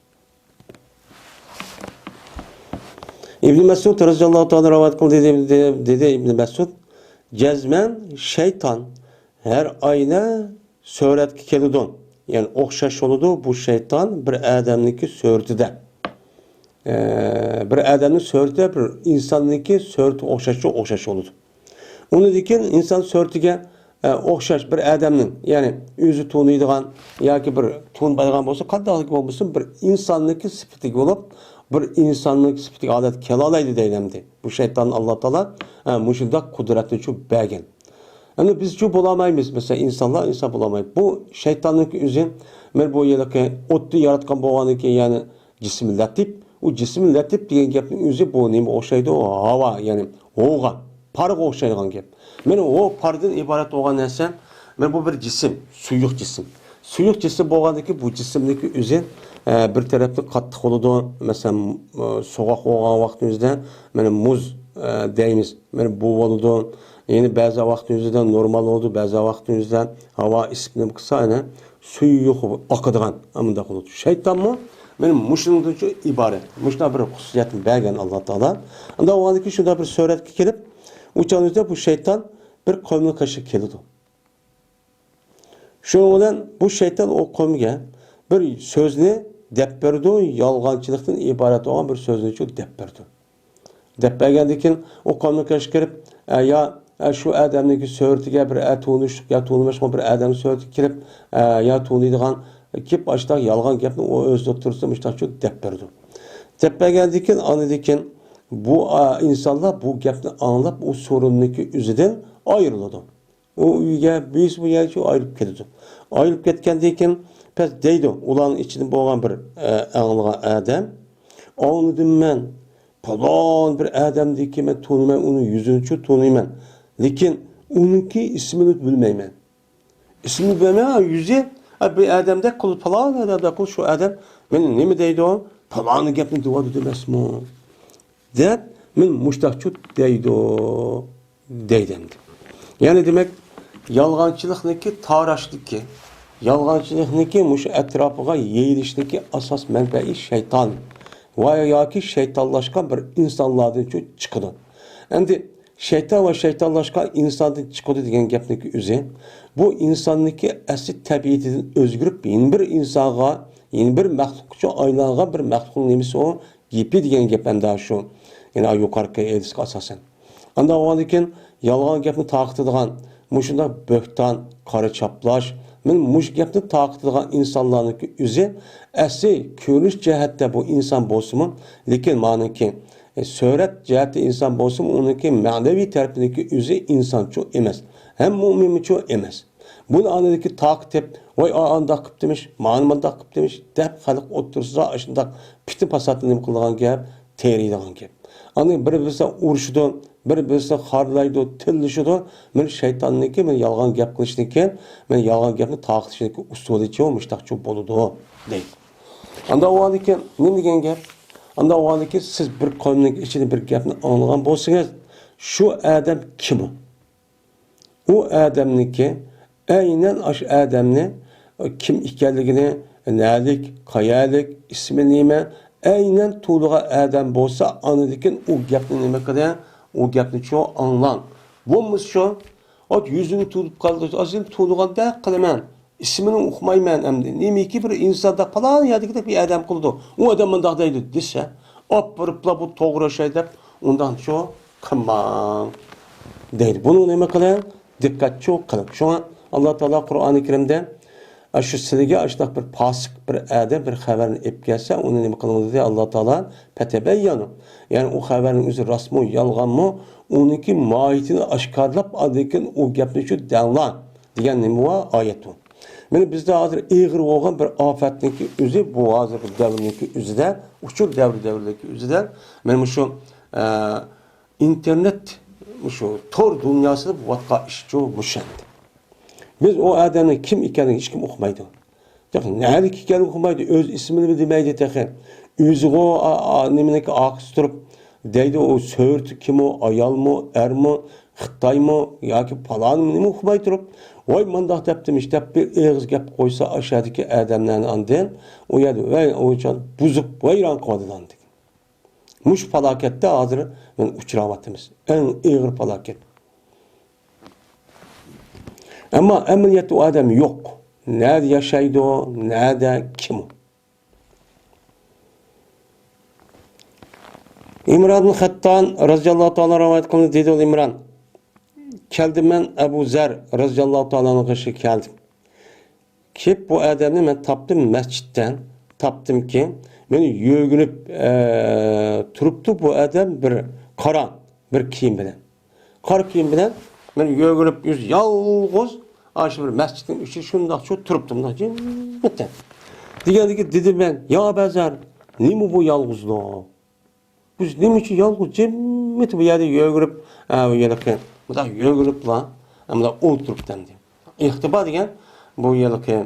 ئىبن مەسئۇد رەزىياللاھۇ تائالا رىۋايەت قىلدى، دېدى، دېدى ئىبن مەسئۇد، جەزمەن شەيتان ھەر ئاينى سۈرەتكە كېلىدۇ. يەنى ئوخشاش بولىدۇ بۇ شەيتان بىر ئادەمنىڭكى سۈرىتىدە. ئە، بىر ئادەمنىڭ سۈرىتى بىر ئىنساننىڭكى سۈرىتىگە ئوخشاشچۇ ئوخشاش بولىدۇ. ئۇنىڭدىن كېيىن ئىنسان سۈرىتىگە، ئە، ئوخشاش بىر ئادەمنىڭ، يەنى ئۆزى تونۇيدىغان ياكى بىر تونۇمايدىغان بولسا، قانداق بولمىسۇن، بىر ئىنساننىڭكى سۈپىتىگە بولۇپ، بىر ئىنساننىڭكى سۈپىتىگە ھالەتكە كېلەلەيدۇ دەيدۇ ئەمدى. بۇ شەيتاننى ئاللا تائالا، ئە، مۇشۇنداق قۇدرەتنىچۇ بەرگەن. ئەمدى بىزچۇ بولالمايمىز، مەسىلەن، ئىنسانلار، ئىنسان بولالمايدۇ. بۇ شەيتاننىڭكى ئۆزى، مانا بۇ ھېلىقى ئوتنى ياراتقان بولغاندىكىن، يەنى جىسمى لەتىپ، ئۇ جىسمى لەتىپ دېگەن گەپنىڭ ئۆزى بۇ نېمىگە ئوخشايدۇ؟ ھاۋا، يەنى ھوغا، پارغا ئوخشايدىغان گەپ. مانا ھو پاردىن ئىبارەت بولغان نەرسە، مانا بۇ بىر جىسىم، سۇيۇق جىسىم. سۇيۇق جىسىم بولغاندىكىن بۇ جىسىمنىڭكى ئۆزى، ئە، بىر تەرەپتىن قاتتىق بولىدۇ. مەسىلەن، ئە، سوغۇق بولغان ۋاقتىمىزدا، مانا مۇز، ئە، دەيمىز. مانا بۇ بولىدۇ. يەنە بەزى ۋاقتىمىزدا نورمال بولىدۇ، بەزى ۋاقتىمىزدا ھاۋا ئىسسىپ نېمە قىلسا، يەنە سۇيۇق ئاقىدىغان، مۇنداق بولىدۇ. شەيتانمۇ مانا مۇشۇنىڭدىن ئىبارەت. مۇشۇنداق بىر خۇسۇسىيەتنى بەرگەن ئاللا تائالا. ئاندا ئۇنىڭدىن كېيىن شۇنداق بىر سۈرەتكە كېلىپ، ئۇ چاغدا بۇ شەيتان بىر قومنىڭ قېشىغا كېلىدۇ. شۇنىڭ بىلەن بۇ شەيتان ئۇ قومغا بىر سۆزنى دەپ بېرىدۇ، يالغانچىلىقتىن ئىبارەت بولغان بىر سۆزنىچۇ دەپ بېرىدۇ. دەپ بەرگەندىن كېيىن ئۇ قومنى قەشقىرىپ، ئە، يا، ئە، شۇ ئادەمنىڭكى سۈرىتىگە بىر، ئە، تونۇشلۇق يا تونۇماشلىق بىر ئادەمنىڭ سۈرىتىگە كىرىپ، ئە، يا تونۇيدىغان كېلىپ، ئاشۇنداق يالغان گەپنى ئۇ ئۆز ئوتتۇرىسىدا مۇشۇنداقچۇ دەپ بېرىدۇ. دەپ بەرگەندىن كېيىن، ئاندىن كېيىن بۇ، ئا، ئىنسانلار بۇ گەپنى ئاڭلاپ، ئۇ سورۇندىكى ئۆزىدىن ئايرىلىدۇ. ئۇ ئۆيگە، بىرسى بۇ يەرگە ئايرىلىپ كېتىدۇ. ئايرىلىپ كەتكەندىن كېيىن، پەس دەيدۇ، ئۇلارنىڭ ئىچىدە بولغان بىر، ئە، ئاڭلىغان ئادەم، ئاڭلىدىم مەن، پالان بىر ئادەمدىكى مەن تونۇيمەن، ئۇنىڭ يۈزىنىچۇ تونۇيمەن. لېكىن ئۇنىڭكى ئىسمىنى بىلمەيمەن. ئىسمىنى بىلمەيمەن، يۈزى، ئە، بىر ئادەمدەك قىل، پالان ئادەمدەك قىل، شۇ ئادەم مېنى نېمە دەيدۇ، پالان گەپنى دېۋاتىدۇ ئەمەسمۇ؟ دەپ، مەن مۇشتاقچۇ دەيدۇ، دەيدۇ ئەمدى. يەنى دېمەك، يالغانچىلىقنىكى تاراشلىقى، يالغانچىلىقنىكى مۇشۇ ئەتراپىغا يېيىلىشنىكى ئاساس مەنبەئى شەيتان ۋە ياكى شەيتانلاشقان بىر ئىنسانلاردىنچۇ چىقىدۇ. ئەمدى شەيتان ۋە شەيتانلاشقان ئىنساندىن چىقىدۇ دېگەن گەپنىكى ئۆزى، بۇ ئىنساننىكى ئەسلى تەبىئىتىدىن ئۆزگىرىپ، يەنە بىر ئىنسانغا، يەنە بىر مەخلۇققىچۇ ئايلانغان بىر مەخلۇقنىڭ نېمىسى ئۇ؟ گېپى دېگەن گەپ ئەمدى شۇ. يەنى يۇقىرىقى ھەدىسكە ئاساسەن. ئاندىن ئۇنىڭدىن كېيىن يالغان گەپنى تارقىتىدىغان مۇشۇنداق بۆھتان، قارا چاپلاش، مەن مۇشۇ گەپنى تارقىتىدىغان ئىنسانلارنىڭكى ئۆزى ئەسلى كۆرۈنۈش جەھەتتە بۇ ئىنسان بولسىمۇ، لېكىن مانىڭكى، ئە، سۈرەت جەھەتتە ئىنسان بولسىمۇ، ئۇنىڭكى مەنىۋى تەرىپىدىكى ئۆزى ئىنسانچۇ ئەمەس، ھەم مۇئمىنچۇ ئەمەس. بۇنى ئاندىكى تارقىتىپ، ۋاي، ئا-، ئانداق قىپتىمىش، مانا مۇنداق قىپتىمىش دەپ خەلق ئوتتۇرىسىدا ئاشۇنداق پىتنە پاساتنى نېمە قىلىدىغان گەپ، تېرىيدىغان گەپ. ئاندىن بىر بىرسى ئۇرۇشىدۇ، بىر بىرسى خارلايدۇ، تىللىشىدۇ. مەن شەيتاننىڭكى، مەن يالغان گەپ قىلىشنىڭكى، مەن يالغان گەپنى تارقىتىشنىڭكى ئۇسۇلىچۇ مۇشتاقچۇ بولىدۇ، دەيدۇ. ئاندا ئۇ ئاندىكى نېمە دېگەن گەپ؟ ئاندا ئۇ ئاندىكى سىز بىر قومنىڭ ئىچىدە بىر گەپنى ئاڭلىغان بولسىڭىز، شۇ ئادەم كىم ئۇ؟ ئۇ ئادەمنىڭكى، ئەينەن ئاشۇ ئادەمنى، كىم ئىكەنلىكىنى، نەلىك، قەيەرلىك، ئىسمى نېمە، ئەينەن تونۇغان ئادەم بولسا، ئاندىن كېيىن ئۇ گەپنى نېمە قىلىڭ، ئۇ گەپنىچۇ ئاڭلاڭ. بولمىسا شۇ، ئات يۈزىنى تونۇپ قالدى، ئازراق تونۇغاندەك قىلىمەن. ئىسمىنى ئۇقمايمەن ئەمدى. نېمىكى بىر ئىنساندا پالان يەردىكىدەك بىر ئادەم قىلىدۇ. ئۇ ئادەم مۇنداق دەيدۇ دېسە، ئاپىرىپلا بۇ توغرا ئوخشاي دەپ، ئۇنداقچۇ قىلماڭ دەيدۇ. بۇنى نېمە قىلىڭ؟ دىققەتچۇ قىلىڭ. شۇڭا ئاللا تائالا قۇرئانى كەرىمدە، ئاشۇ سىلىگە ئاشۇنداق بىر پاسىق بىر ئادەم بىر خەۋەرنى ئېلىپ كەلسە، ئۇنى نېمە قىلىڭ دېدى ئاللا تائالا؟ پەتەبەييەنۇ. يەنى ئۇ خەۋەرنىڭ ئۆزى راستمۇ، يالغانمۇ، ئۇنىڭكى ماھىيىتىنى ئاشكارىلاپ، ئاندىن كېيىن ئۇ گەپنىچۇ دەڭلار دېگەن نېمە بار؟ ئايەت بۇ. مانا بىزدە ھازىر ئېغىر بولغان بىر ئاپەتنىڭكى ئۆزى، بۇ ھازىرقى دەۋرنىڭكى ئۆزىدە، ئۇچۇر دەۋرى دەۋرىدىكى ئۆزىدە، مانا مۇشۇ، ئە، ئىنتېرنېت، مۇشۇ تور دۇنياسىدا بولۇۋاتقان ئىشچۇ مۇشەندى. بىز ئۇ ئادەمنىڭ كىم ئىكەنلىكىنى ھېچكىم ئۇقمايدۇ. تېخى نەدىكى ئىكەنلىكىنى ئۇقمايدۇ، ئۆز ئىسمىنى دېمەيدۇ تېخى. ئۆزىغۇ، ئا-، ئا-، نېمىنىڭكى ئارقىسىدا تۇرۇپ دەيدۇ، ئۇ سۈرىتى كىم ئۇ، ئايالمۇ، ئەرمۇ، خىتايمۇ ياكى پالانمۇ نېمە ئۇقماي تۇرۇپ، ۋاي مانداق دەپتىمىش دەپ بىر ئېغىز گەپ قويسا ئاشۇ يەردىكى ئادەملەرنى ئاندىن ئۇ يەردە ۋەي ئويچان بۇزۇپ ۋەيران قىلىۋاتىدۇ ئاندىن. مۇشۇ پالاكەتتە ھازىر مانا ئۇچراۋاتىمىز. ئەڭ ئېغىر پالاكەت. ئەمما ئەمەلىيەتتە ئۇ ئادەم يوق. نەدە ياشايدۇ، نەدە، كىم ئۇ؟ ئىمران ئىبن خەتتان رەزىياللاھۇ تائالا رىۋايەت قىلىندى، دېدى ئۇ ئىمران. كەلدىم مەن ئەبۇ زەر رەزىياللاھۇ تائالانىڭ قېشىغا كەلدىم. كېلىپ بۇ ئادەمنى مەن تاپتىم مەسچىتتە. تاپتىمكى، مېنى يۆگىنىپ، ئە، تۇرۇپتۇ بۇ ئادەم بىر قارا، بىر كىيىم بىلەن. قارا كىيىم بىلەن مېنى يۆگىنىپ يۈز يالغۇز ئاشۇ بىر مەسچىتنىڭ ئىچىدە شۇنداقچۇ تۇرۇپتۇ، مۇنداق جىممىتە. دېگەندىكى دېدىم مەن، يا ئەبا زەر، نېمە بۇ يالغۇزلۇق؟ بىز نېمە ئۈچۈن يالغۇز جىممىتى بۇ يەردە يۆگىنىپ، ئە، بۇ يەردىكى، مۇنداق يۆگىنىپلا، ئە، مۇنداق ئولتۇرۇپتۇ ئەمدى. ئىختىبا دېگەن، بۇ يەردىكى،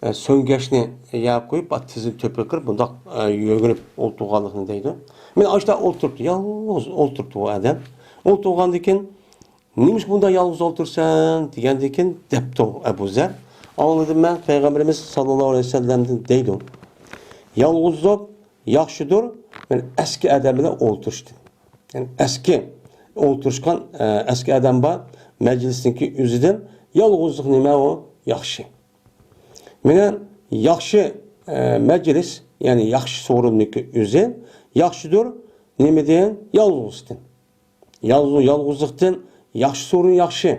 ئە، سۆڭگەچنى يەرگە قويۇپ، تىزىنى تۆپىگە كىرىپ، بۇنداق، ئە، يۆگىنىپ ئولتۇرغانلىقنى دەيدۇ. مانا ئاشۇنداق ئولتۇرۇپتۇ، يالغۇز ئولتۇرۇپتۇ بۇ ئادەم. ئولتۇرغاندىن كېيىن، نېمىشقا بۇنداق يالغۇز ئولتۇرىسەن؟ دېگەندىن كېيىن دەپتۇ ئەبۇ زەر. ئاڭلىدىم مەن پەيغەمبىرىمىز ساللاللاھۇ ئەلەيھى ۋەسەللەمدىن دەيدۇ. يالغۇزلۇق ياخشىدۇر، مەن ئەسكى ئادەم بىلەن ئولتۇرۇشتىن. يەنى ئەسكى ئولتۇرۇشقان، ئە، ئەسكى ئادەم بار، مەجلىسنىڭكى ئۆزىدىن يالغۇزلۇق نېمە ئۇ؟ ياخشى. مانا ياخشى، ئە، مەجلىس، يەنى ياخشى سورۇننىڭكى ئۆزى ياخشىدۇر. نېمىدىن؟ يالغۇزلۇقتىن. يالغۇ-، يالغۇزلۇقتىن ياخشى سورۇن ياخشى.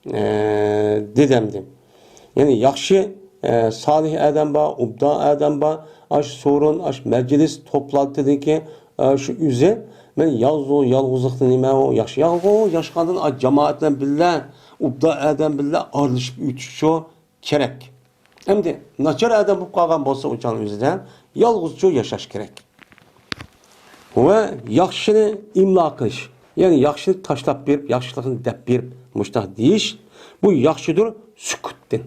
ئە، دېدىم، دېدىم. يەنى ياخشى، ئە، سالىھ ئادەم بار، ئوبدان ئادەم بار. ئاش سورۇن، ئاش مەجلىس توپلانتىدىكى، ئە، شۇ ئۆزى. مەن يالغۇز-، يالغۇزلۇقتا نېمە ئۇ؟ ياخشى. يالغۇز ياشىغاندىن، ئا، جامائەت بىلەن بىللە، ئوبدان ئادەم بىللە ئارىلىشىپ ئۆتۈشچۇ كېرەك. ئەمدى ناچار ئادەم بولۇپ قالغان بولسا، ئۇ چاغنىڭ ئۆزىدە يالغۇزچۇ ياشاش كېرەك. ۋە ياخشىنى ئىملا قىلىش، يەنى ياخشىنى تاشلاپ بېرىپ، ياخشىلىقنى دەپ بېرىپ، مۇشۇنداق دېيىش، بۇ ياخشىدۇر سۈكۈتتىن.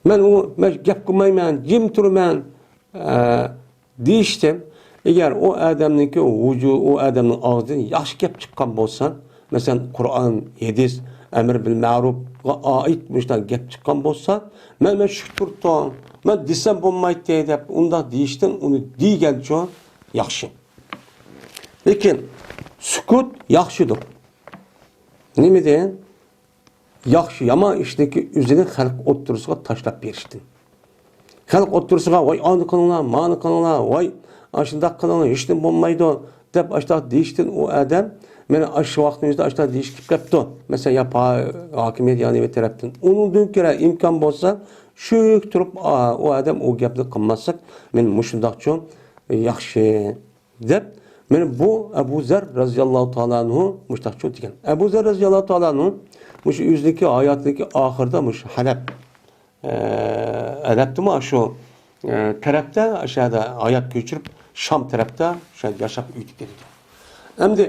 مەن ئۇ، مەن گەپ قىلمايمەن، جىم تۇرىمەن، ئە، دېيىشتىن، ئەگەر ئۇ ئادەمنىڭكى ۋۇجۇ-، ئۇ ئادەمنىڭ ئاغزىدىن ياخشى گەپ چىققان بولسا، مەسىلەن، قۇرئان، ھەدىس، ئەمر بىل مەرۇپقا ئائىت مۇشۇنداق گەپ چىققان بولسا، مەن، مەن شۈكۈر تۇرۇپ، مەن دېسەم بولمايتتى دەپ ئۇنداق دېيىشتىن ئۇنى دېگەنچۇ ياخشى. لېكىن سۈكۈت ياخشىدۇر. نېمىدىن؟ ياخشى، يامان ئىشنىڭكى ئۆزىنى خەلق ئوتتۇرىسىغا تاشلاپ بېرىشتىن. خەلق ئوتتۇرىسىغا، ۋاي، ئانى قىلىڭلار، مانى قىلىڭلار، ۋاي، ئاشۇنداق قىلىڭلار، ھېچنېمە بولمايدۇ، دەپ ئاشۇنداق دېيىشتىن ئۇ ئادەم، مانا ئاشۇ ۋاقىتنىڭ ئۆزىدە ئاشۇنداق دېيىش كېلىپ قاپتۇ. مەسىلەن، يا پا-، ھاكىمىيەت، يا نېمە تەرەپتىن. ئۇنىڭدىن كۆرە ئىمكان بولسا، شۈك تۇرۇپ، ئا، ئۇ ئادەم ئۇ گەپنى قىلماسلىق، مانا مۇشۇنداقچۇ ياخشى. دەپ، مانا بۇ ئەبۇ زەر رەزىياللاھۇ تائالا ئەنھۇ مۇشۇنداقچۇ دېگەن. ئەبۇ زەر رەزىياللاھۇ تائالا ئەنھۇ مۇشۇ ئۆزىنىڭكى ھاياتىنىڭكى ئاخىرىدا مۇشۇ ھەلەب، ئە، ھەلەبتىمۇ شۇ، ئە، تەرەپتە، ئاشۇ يەردە ھايات كۆچۈرۈپ، شام تەرەپتە شۇ يەردە ياشاپ ئۆتۈپ كېتىدۇ. ئەمدى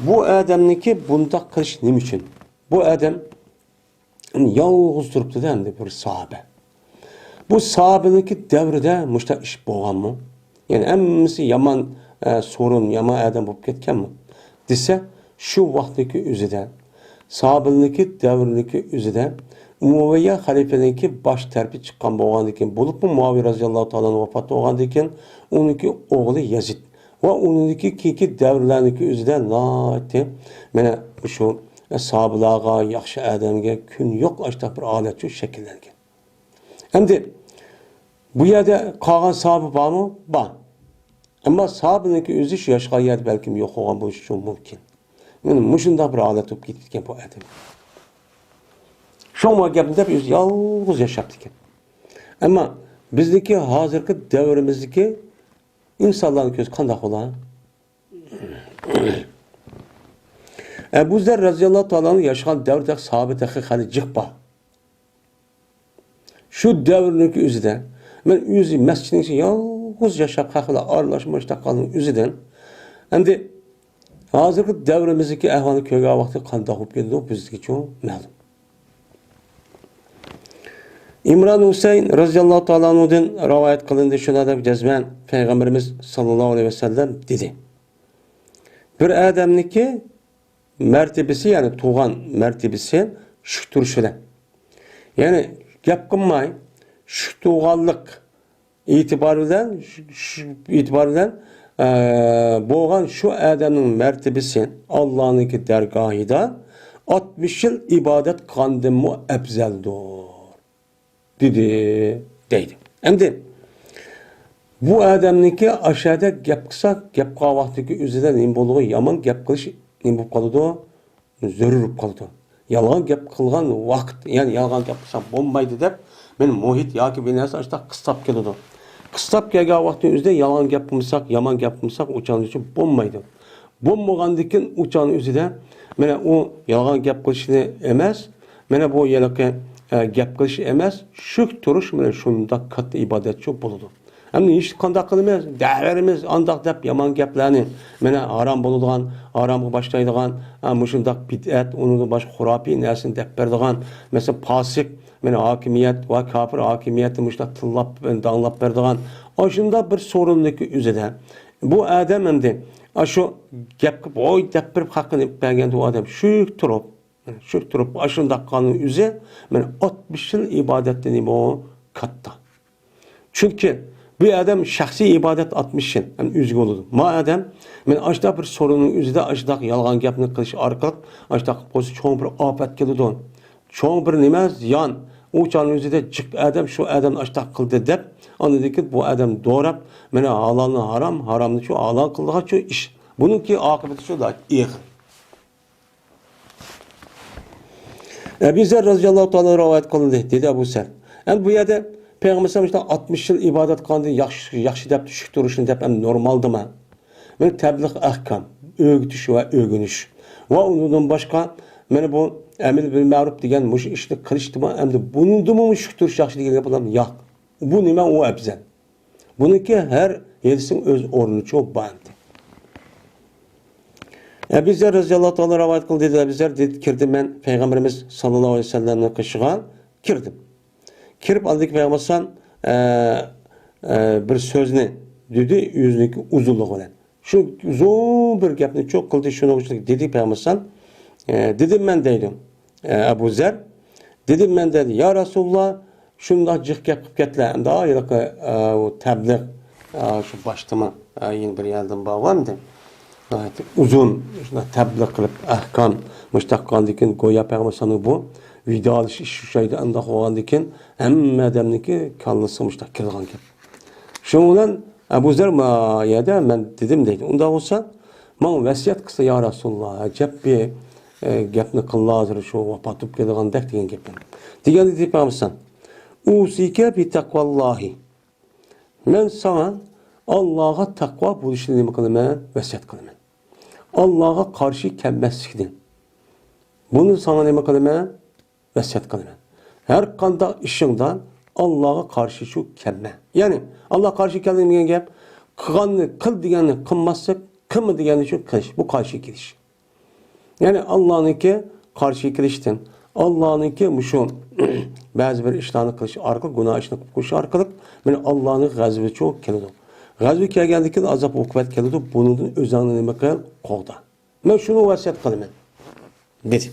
بۇ ئادەمنىڭكى بۇنداق قىلىش نېمە ئۈچۈن؟ بۇ ئادەم يالغۇز تۇرۇپتۇ-دە، ئەمدى بىر ساھابە. بۇ ساھابىنىڭكى دەۋرىدە مۇشۇنداق ئىش بولغانمۇ؟ يەنى ھەممىسى يامان، ئە، سورۇن، يامان ئادەم بولۇپ كەتكەنمۇ؟ دېسە، شۇ ۋاقىتنىڭكى ئۆزىدە، ساھابىنىڭكى دەۋرىنىڭكى ئۆزىدە ئۇمەۋىيە خەلىپىنىڭكى باش تەرىپى چىققان بولغاندىن كېيىن، بولۇپمۇ مۇئاۋىيە رەزىياللاھۇ تائالا ئەنھۇ ۋاپات بولغاندىن كېيىن، ئۇنىڭكى ئوغلى يەزىد ۋە ئۇنىڭدىكى كېيىنكى دەۋرلەرنىڭكى ئۆزىدە ناھايىتى، مانا، شۇ ساھابىلارغا، ياخشى ئادەمگە كۈن يوق، ئاشۇنداق بىر ھالەتچۇ شەكىللەنگەن. ئەمدى بۇ يەردە قالغان ساھابە بارمۇ؟ بار. ئەمما ساھابىنىڭكى ئۆزى شۇ ياشىغان يەردە بەلكىم يوق بولغان بولۇشى مۇمكىن. مانا مۇشۇنداق بىر ھالەت بولۇپ كېتىپتىكەن بۇ ئادەم. شۇڭا گەپنى دەپ ئۆزى يالغۇز ياشاپتىكەن. ئەمما بىزدىكى ھازىرقى دەۋرىمىزدىكى ئىنسانلارنىڭ كۆزى قانداق بولا؟ ئەبۇ زەر رەزىياللاھۇ تائالا ئەنھۇ ياشىغان دەۋردە ساھابە تېخى خېلى جىق بار. شۇ دەۋرنىڭكى ئۆزىدە مەن ئۆزى مەسچىتنىڭ ئىچىدە يالغۇز ياشاپ، خەق بىلەن ئارىلاشماي تاقالنىڭ ئۆزىدىن، ئەمدى ھازىرقى دەۋرىمىزدىكى ئەھۋالنى كۆرگەن ۋاقتى قانداق بولۇپ كېتىدۇ، بىزگىچۇ مەلۇم. ئىمران ھۈسەيىن رەزىياللاھۇ تائالا ئەنھۇدىن رىۋايەت قىلىندى، شۇنى دەپ جەزمەن پەيغەمبىرىمىز ساللاللاھۇ ئەلەيھى ۋەسەللەم دېدى: بىر ئادەمنىڭكى مەرتىبىسى، يەنى تۇغان مەرتىبىسى شۈك تۇرۇش بىلەن. يەنى گەپ قىلماي، شۈك تۇغانلىق ئېتىبارى بىلەن، شۈ-، شۈ-، ئېتىبارى بىلەن، ئە، بولغان شۇ ئادەمنىڭ مەرتىبىسى ئاللانىڭكى دەرگاھىدا ئاتمىش يىل ئىبادەت قىلغاندىنمۇ ئەپزەلدۇر. دېدى، دەيدۇ. ئەمدى بۇ ئادەمنىڭكى ئاشۇ يەردە گەپ قىلسا، گەپ قىلغان ۋاقتىدىكى ئۆزىدە نېمە بولىدۇ؟ يامان گەپ قىلىش نېمە بولۇپ قالىدۇ؟ زۆرۈر بولۇپ قالىدۇ. يالغان گەپ قىلغان ۋاقىت، يەنى يالغان گەپ قىلسا بولمايدۇ دەپ، مانا مۇھىت ياكى بىر نەرسە ئاشۇنداق قىستاپ كېلىدۇ. قىستاپ كەلگەن ۋاقىتنىڭ ئۆزىدە يالغان گەپ قىلمىساق، يامان گەپ قىلمىساق، ئۇ چاغنىڭ ئۈچۈن بولمايدۇ. بولمىغاندىكىن ئۇ چاغنىڭ ئۆزىدە، مانا ئۇ يالغان گەپ قىلىشنى ئەمەس، مانا بۇ ھېلىقى، ئە، گەپ قىلىش ئەمەس، شۈك تۇرۇش، مانا شۇنداق كاتتا ئىبادەتچۇ بولىدۇ. ئەمدى ھېچ قانداق قىلىمىز، دەۋېرىمىز، ئانداق دەپ يامان گەپلەرنى، مانا ھارام بولىدىغان، ھارامغا باشلايدىغان، ئە، مۇشۇنداق بىدئەت، ئۇنىڭدىن باشقا خۇراپىي نەرسىنى دەپ بېرىدىغان، مەسىلەن، پاسىق، مانا ھاكىمىيەت ۋە كاپىر ھاكىمىيەتنى مۇشۇنداق تىللاپ، داڭلاپ بېرىدىغان، ئاشۇنداق بىر سورۇننىڭكى ئۆزىدە بۇ ئادەم ئەمدى ئاشۇ گەپ قىلىپ، ۋوي دەپ بېرىپ، ھەققىنى ئېلىپ بەرگەندە، ئۇ ئادەم شۈك تۇرۇپ، شۈك تۇرۇپ، ئاشۇنداق قىلغاننىڭ ئۆزى، مانا، ئاتمىش يىل ئىبادەتتىن بۇ كاتتا. چۈنكى بۇ ئادەم شەخسىي ئىبادەت ئاتمىش يىل، يەنى ئۆزىگە بولىدۇ. ما ئادەم، مانا، ئاشۇنداق بىر سورۇننىڭ ئۆزىدە ئاشۇنداق يالغان گەپنى قىلىش ئارقىلىق، ئاشۇنداق قىلىپ قويسا، چوڭ بىر ئاپەت كېلىدۇ. چوڭ بىر نېمە؟ زىيان. ئۇ چاغنىڭ ئۆزىدە جىق ئادەم شۇ ئادەمنى ئاشتاق قىلدى دەپ، ئاندىن كېيىن بۇ ئادەم دوراپ، مانا ھالالنى ھارام، ھارامنى شۇ ھالال قىلىدىغان شۇ ئىش. بۇنىڭكى ئاقىۋىتى شۇ ئېغىر. ئەبۇ زەر رەزىياللاھۇ تائالا رىۋايەت قىلىندى، دېدى ئەبۇ زەر. ئەمدى بۇ يەردە پەيغەمبەر ئەلەيھىسسالام شۇنداق ئاتمىش يىل ئىبادەت قىلغاندىن ياخشى، ياخشى دەپ شۈكتۈرۈشنى دەپ ئەمدى نورمالدىما؟ مانا تەبلىغ ئەھكام، ئۆگىتىش ۋە ئۆگىنىش. ۋە ئۇنىڭدىن باشقا، مانا بۇ ئەمر بىل مەرۇپ دېگەن مۇشۇ ئىشنى قىلىشتىمۇ ئەمدى بۇنىڭدىمۇ شۈكتۈرۈش ياخشى دېگەن گەپ بولامدۇ؟ ياق. بۇ نېمە ئۇ ئەپزەل؟ بۇنىڭكى ھەر ھەدىسىنىڭ ئۆز ئورنىچۇ بار ئەمدى. ئەبۇ زەر رەزىياللاھۇ تائالا رىۋايەت قىلدى، دېدى ئەبۇ زەر، دېدى، كىردىم مەن پەيغەمبىرىمىز ساللاللاھۇ ئەلەيھى ۋەسەللەمنىڭ قېشىغا كىردىم. كىرىپ ئاندىن كېيىن پەيغەمبەر ئەلەيھىسسالام، ئە، ئە، بىر سۆزنى دېدى، ئۆزىنىڭكى ئۇزۇنلۇقى بىلەن. شۇ ئۇزۇن بىر گەپنى چوق قىلدى، شۇنىڭ ئۈچۈن دېدى پەيغەمبەر ئەلەيھىسسالام، ئە، دېدىم مەن دەيدۇ، ئە، ئەبۇ زەر، دېدىم مەن دەيدۇ، يا رەسۇلاللا، شۇنداق جىق گەپ قىلىپ كەتتىلە، ئەمدى ھېلىقى، ئە، ئۇ تەبلىغ، ئە، شۇ باشتىمۇ، ئە، يەنە بىر يەردىن بارغۇ ئەمدى. ناھايىتى ئۇزۇن، شۇنداق تەبلىغ قىلىپ، ئەھكام، مۇشتاق قىلغاندىن كېيىن، گويا پەيغەمبەر ئەلەيھىسسالامنىڭ بۇ ۋىدالىشىش ئۇشايدۇ، ئانداق بولغاندىن كېيىن، ھەممە ئادەمنىڭكى كاللىسىغا مۇشتاق كېلىدىغان گەپ. شۇنىڭ بىلەن ئەبۇ زەر ما يەردە مەن دېدىم دەيدۇ. ئۇنداق بولسا، ماڭا ۋەسىيەت قىلسا، يا رەسۇلاللا، ئەجەب بىر، ئە، گەپنى قىللا، ھازىر شۇ ۋاپات بولۇپ كېتىدىغاندەك دېگەن گەپنى. دېگەندە دېدى پەيغەمبەر ئەلەيھىسسالام، ئۇسىكە بىتەقۋاللاھى. مەن ساڭا ئاللاغا تەقۋا بولۇشنى نېمە قىلىمەن؟ ۋەسىيەت قىلىمەن. ئاللاغا قارشى كەلمەسلىكنى. بۇنى ساڭا نېمە قىلىمەن؟ ۋەسىيەت قىلىمەن. ھەر قانداق ئىشىڭدا ئاللاغا قارشى شۇ كەلمە. يەنى، ئاللاغا قارشى كەلمە دېگەن گەپ، قىلغاننى قىل دېگەننى قىلماسلىق، قىلما دېگەننى شۇ قىلىش. بۇ قارشى كېلىش. يەنى ئاللانىڭكى قارشى كېلىشتىن، ئاللانىڭكى مۇشۇ بەزى بىر ئىشلارنى قىلىش ئارقىلىق، گۇناھ ئىشنى قىلىپ قويۇش ئارقىلىق، مانا ئاللانىڭ غەزىپى چوق كېلىدۇ. غەزىپى كەلگەندىن كېيىن ئازاب ئوقۇبەت كېلىدۇ. بۇنىڭدىن ئۆزۈڭنى نېمە قىل؟ قوغدا. مەن شۇنى ۋەسىيەت قىلىمەن، دېدى.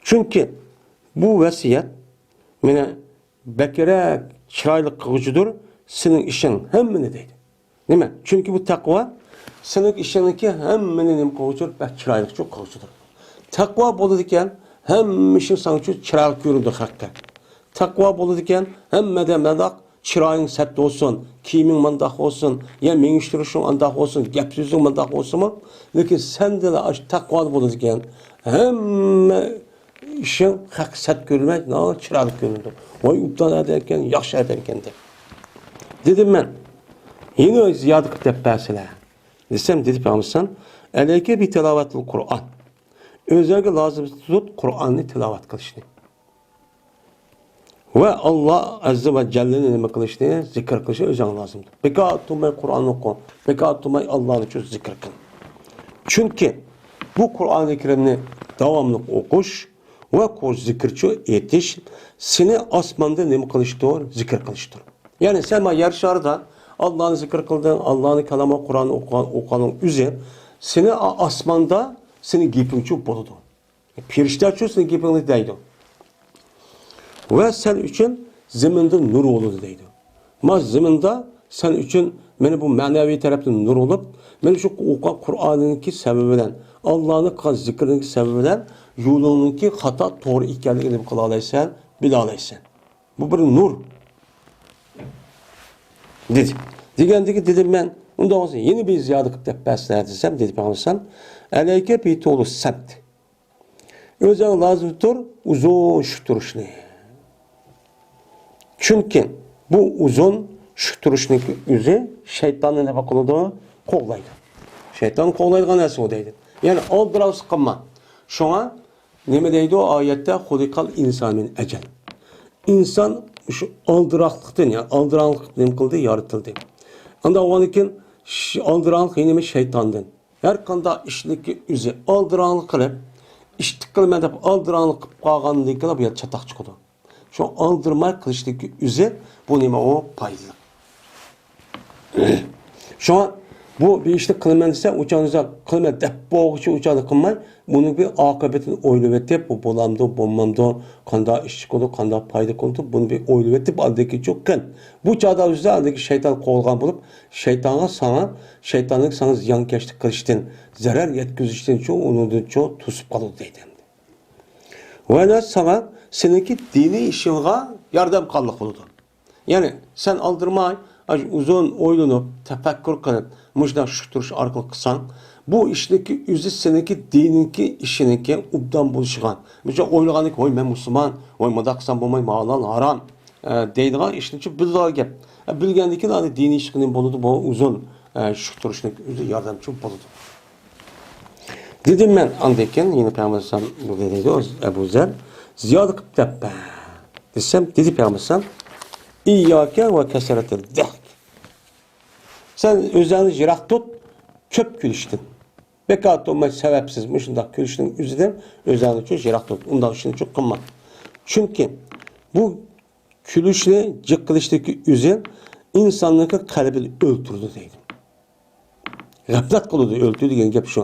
چۈنكى بۇ ۋەسىيەت مېنى بەكرەك چىرايلىق قىلغۇچىدۇر سېنىڭ ئىشىڭ ھەممىنى دەيدۇ. نېمە؟ چۈنكى بۇ تەقۋا سېنىڭ ئىشىڭنىڭكى ھەممىنى نېمە قىلغۇچىدۇر؟ بەك چىرايلىقچۇ قىلغۇچىدۇر. تەقۋا بولىدىكەن، ھەممە ئىشىڭ ساڭىچۇ چىرايلىق كۆرۈنىدۇ خەققە. تەقۋا بولىدىكەن، ھەممىدە مەنداق چىرايىڭ سەت بولسۇن، كىيىمىڭ مانداق بولسۇن، يا مېڭىشتۈرۈشۈڭ ئانداق بولسۇن، گەپ سۆزۈڭ مانداق بولسىمۇ، لېكىن سەندىلا ئاشۇ تەقۋا بولىدىكەن، ھەممە ئىشىڭ خەققە سەت كۆرۈنمەي، ناھايىتى چىرايلىق كۆرۈنىدۇ. ۋاي، ئوبدان ئادەم ئىكەن، ياخشى ئادەم ئىكەن دەپ. دېدىم مەن، يەنە زىيادە قىلىپ دەپ بەرسىلە. دېسەم، دېدى پەيغەمبەر ئەلەيكە بىتىلاۋەتىل قۇرئان. ئۆزۈڭگە لازىم تۇت قۇرئاننى تىلاۋەت قىلىشنى. ۋە ئاللا ئەززە ۋە جەللىنى نېمە قىلىشنى، زىكىر قىلىشنى ئۆزۈڭگە لازىم تۇت. بىكار تۇرماي قۇرئان ئوقۇ. بىكار تۇرماي ئاللانى شۇ زىكىر قىل. چۈنكى بۇ قۇرئانى كەرىمنى داۋاملىق ئوقۇش ۋە قۇ-، زىكىرچۇ ئېيتىش سېنى ئاسماندا نېمە قىلىشتۇر؟ زىكىر قىلىشتۇر. يەنى سەن مانا يەر شارىدا ئاللانى زىكىر قىلدىڭ، ئاللانى كالامى قۇرئاننى ئوقۇغان، ئوقۇغاننىڭ ئۆزى سېنى ئا-، ئاسماندا سېنى گېپىڭچۇ بولىدۇ. پېرىشتەچۇ سېنىڭ گېپىڭنى دەيدۇ. ۋە سەن ئۈچۈن زېمىندا نۇر بولىدۇ دەيدۇ. ما زېمىندا سەن ئۈچۈن مانا بۇ مەنەۋى تەرەپتىن نۇر بولۇپ، مانا شۇ ئوقۇغان قۇرئانىڭنىڭكى سەۋەبى بىلەن، ئاللانى قىلغان زىكرىنىڭكى سەۋەبى بىلەن يولۇڭنىڭكى خاتا توغرا ئىكەنلىكىنى نېمە قىلالايسەن، بىلالايسەن. بۇ بىر نۇر. دېدى. دېگەندىكى دېدىم مەن، ئۇنداق بولسا يەنە بىر زىيادە قىلىپ دەپ بەرسىلە دېسەم، دېدى پەيغەمبەر ئەلەيكە بىتۇلۇ سەمت. ئۆزۈڭ لازىم تۇر ئۇزۇن شۈك تۇرۇشنى. چۈنكى بۇ ئۇزۇن شۈك تۇرۇشنىڭ ئۆزى شەيتاننى نېمە قىلىدۇ؟ قوغلايدۇ. شەيتان قوغلايدىغان نەرسە ئۇ دەيدۇ. يەنى ئالدىراقسىز قىلما. شۇڭا نېمە دەيدۇ ئايەتتە؟ خۇلىقەل ئىنسانۇ مىن ئەجەل. ئىنسان شۇ ئالدىراقلىقتىن، يەنى ئالدىراقلىق نېمە قىلدى؟ يارىتىلدى. ئانداق بولغاندىن كېيىن ش-، ئالدىراقلىق يەنە نېمە؟ شەيتاندىن. ھەر قانداق ئىشنىڭكى ئۆزى ئالدىراڭلىق قىلىپ، ئىشتىك قىلىمەن دەپ ئالدىراڭلىق قىلىپ قالغاندىن كېيىن بۇ يەردە چاتاق چىقىدۇ. شۇڭا ئالدىرىماي قىلىشنىڭكى ئۆزى بۇ نېمە ئۇ؟ پايدىلىق. شۇڭا بۇ بىر ئىشنى قىلىمەن دېسە، ئۇ چاغدا قىلىمەن دەپ بولغۇچە ئۇ چاغدا قىلماي، بۇنىڭ بىر ئاقىۋىتىنى ئويلىۋېتىپ، بۇ بولامدۇ، بولمامدۇ، قانداق ئىش چىقىدۇ، قانداق پايدا قىلىدۇ، بۇنى بىر ئويلىۋېتىپ ئاندىن كېيىن چوقۇم قىل. بۇ چاغدا ئۆزى ئاندىن كېيىن شەيتان قوغلىغان بولۇپ، شەيتانغا ساڭا، شەيتاننىڭ ساڭا زىيانكەشلىك قىلىشتىن، زەرەر يەتكۈزۈشتىن چوڭ، ئۇنىڭدىن چوڭ توسۇپ قالىدۇ دەيدۇ. ۋە ساڭا سېنىڭكى دىنىي ئىشىڭغا ياردەمخانلىق بولىدۇ. يەنى سەن ئالدىرىماي، ئاشۇ ئۇزۇن ئويلىنىپ، تەپەككۇر قىلىپ، مۇشۇنداق شۈك تۇرۇش ئارقىلىق قىلساڭ، بۇ ئىشنىڭكى ئۆزى سېنىڭكى دىنىڭكى ئىشىنىڭكى ئوبدان بولۇشىغا، مۇشۇ ئويلىغاندىكىن، ۋاي، مەن مۇسۇلمان، ۋاي، مۇنداق قىلسام بولمايدۇ، ھالال، ھارام، ئە، دەيدىغان ئىشنىچۇ بىلىدىغان گەپ. ئە، بىلگەندىن كېيىن ئاندىن دىنىي ئىشقا نېمە بولىدۇ؟ بۇ ئۇزۇن، ئە، شۈك تۇرۇشنىڭ ئۆزى ياردەمچى بولىدۇ. دېدىم مەن ئاندىن كېيىن، يەنە پەيغەمبەر ئەلەيھىسسالام بۇ دەيدۇ، ئەبۇ زەر، زىيادە قىلىپ دەپ بەر دېسەم، دېدى پەيغەمبەر ئەلەيھىسسالام، ئىيياكە ۋە كەسرەتەد دەھك. سەن ئۆزۈڭنى يىراق تۇت كۆپ كۈلۈشتىن. بىكار تۇرماي سەۋەبسىز مۇشۇنداق كۈلۈشنىڭ ئۆزىدىن ئۆزۈڭنى يىراق تۇت. ئۇنداق ئىشنى قىلما. چۈنكى بۇ كۈلۈشنى جىق قىلىشتىكى ئۆزى ئىنساننىڭكى قەلبىنى ئۆلتۈرىدۇ دەيدۇ. غەپلەت قىلىدۇ، ئۆلتۈرىدۇ دېگەن گەپ شۇ.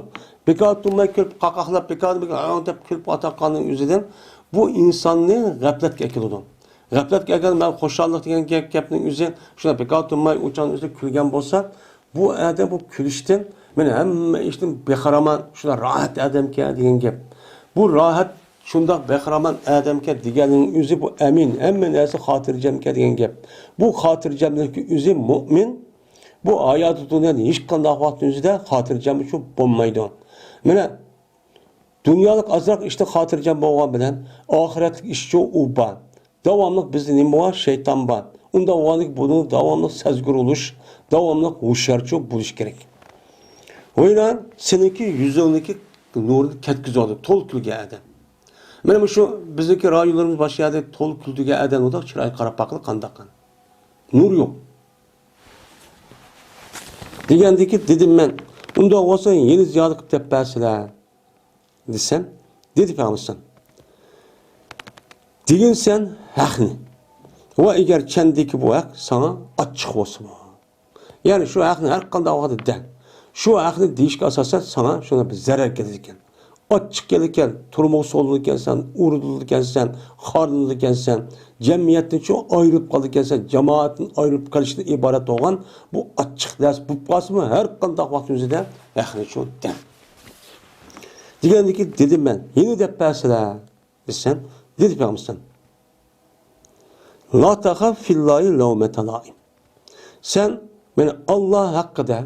بىكار تۇرماي كۈلۈپ، قاقاقلاپ، بىكار، بىكار، ھاڭ دەپ كۈلۈپ ئاتاققاننىڭ ئۆزىدىن بۇ ئىنساننى غەپلەتكە ئەكېلىدۇ. غەپلەتكە ئەكېلىدۇ، مەن خۇشاللىق دېگەن گەپ، گەپنىڭ ئۆزى شۇنداق بىكار تۇرماي ئۇ چاغنىڭ ئۆزىدە كۈلگەن بولسا، بۇ ئادەم بۇ كۈلۈشتىن، مانا ھەممە ئىشتىن بەخىرامان، شۇنداق راھەت ئادەمكەن دېگەن گەپ. بۇ راھەت، شۇنداق بەخىرامان ئادەمكەن دېگەننىڭ ئۆزى بۇ ئەمىن، ھەممە نەرسە خاتىرجەمكەن دېگەن گەپ. بۇ خاتىرجەملىككە ئۆزى مۆمىن، بۇ ھاياتى دۇنيادا ھېچقانداق ۋاقىتنىڭ ئۆزىدە خاتىرجەم شۇ بولمايدۇ. مانا، دۇنيالىق ئازراق ئىشتا خاتىرجەم بولغان بىلەن، ئاخىرەتلىك ئىشچۇ ئۇ بار. داۋاملىق بىزدە نېمە بار؟ شەيتان بار. ئۇنداق بولغاندىكىن بۇنىڭ داۋاملىق سەزگۈر بولۇش، داۋاملىق ھوشيارچۇ بولۇش كېرەك. ۋەيران، سېنىڭكى يۈزۈڭدىكى نۇرنى كەتكۈزۈۋالدى، تولا كۈلگەن ئادەم. مانا مۇشۇ بىزنىڭكى رايونلىرىمىز باشقا يەردە تولا كۈلدۈرگەن ئادەم، ئۇنداق چىرايغا قاراپ باققىلى قانداق. نۇر يوق. دېگەندىكى دېدىم مەن، ئۇنداق بولسا يەنە زىيادە قىلىپ دەپ بەرسىلە. دېسەم، دېدى پەيغەمبەر، دېگىنسەن ھەقنى. ۋە ئەگەر چەندىكى بۇ ھەق ساڭا ئاچچىق بولسىمۇ. يەنى شۇ ھەقنى ھەر قانداق ۋاقىتتا دە. شۇ ھەقنى دېيىشكە ئاساسەن ساڭا شۇنى بىر زەرەر كېلىدىكەن. ئاچچىق كېلىدىكەن، تۈرمىگە سولىنىدىكەنسەن، ئۇرۇلىدىكەنسەن، خارلىنىدىكەنسەن، جەمئىيەتتىن شۇ ئايرىلىپ قالىدىكەنسەن، جامائەتتىن ئايرىلىپ قېلىشتىن ئىبارەت بولغان بۇ ئاچچىق نەرسە بولۇپ قالسىمۇ، ھەر قانداق ۋاقىت ئۆزىدە ھەقنى شۇ دە. دېگەندىكى دېدىم مەن، يەنە دەپ بەرسىلە. دېسەم، دېدى پەيغەمبەر، لا تخف في الله لومة لائم. سەن مانا ئاللا ھەققىدە،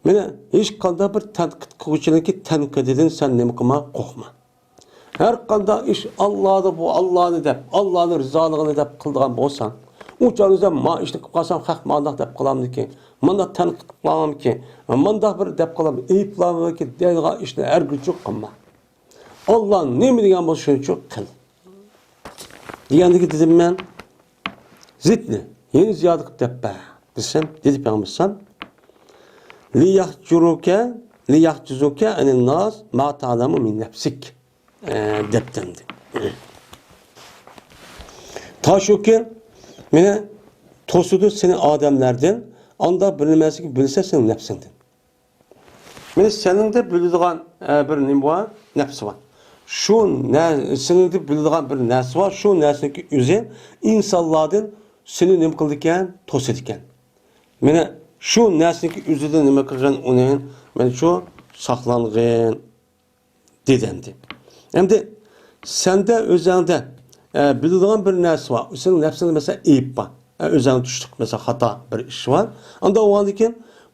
مانا ھېچقانداق بىر تەنقىد قىلغۇچىنىڭكى تەنقىدىدىن سەن نېمە قىلما، قورقما. ھەر قانداق ئىش ئاللانى، بۇ ئاللانى دەپ، ئاللانىڭ رىزالىقىنى دەپ قىلىدىغان بولساڭ، ئۇ چاغدا مانا ئىشنى قىلىپ قالسام، خەق مانداق دەپ قالامدىكىن، مانداق تەنقىد قىلامدىكىن، مانداق بىر دەپ قالام، ئەيىبلامدىكىن دەيدىغان ئىشنى ھەرگىزچۇ قىلما. ئاللا نېمە دېگەن بولسا شۇنچە قىل. دېگەندىكى دېدىم مەن، زىتنى، يەنە زىيادە قىلىپ دەپ بەر دېسەم، دېدى پەيغەمبەر، ليحجرك، ليحجزك عن الناس ما تعلم من نفسك، ئە، دەپ دەمدى. تا شۇكى مېنى توسىدۇ سېنى ئادەملەردىن، ئاندا بىر نېمەسىنى بىلسە سېنىڭ نەپسىڭدىن. مانا سېنىڭدە بىلىدىغان، ئە، بىر نېمە بار؟ نەپسى بار. شۇ نە-، سېنىڭدە بىلىدىغان بىر نەرسە بار. شۇ نەرسىنىڭكى ئۆزى ئىنسانلاردىن سېنى نېمە قىلىدىكەن؟ توسىدىكەن. مانا شۇ نەرسىنىڭكى ئۆزىدىن نېمە قىلغىن ئۇنى؟ مانا شۇ ساقلانغىن. دېدى ئەمدى. ئەمدى سەندە ئۆزەڭدە، ئە، بىلىدىغان بىر نەرسە بار. سېنىڭ نەپسىڭدە مەسىلەن ئەيىب بار. ئە، ئۆزەڭ تۇشلۇق مەسىلەن خاتا بىر ئىش بار. ئانداق بولغاندىكىن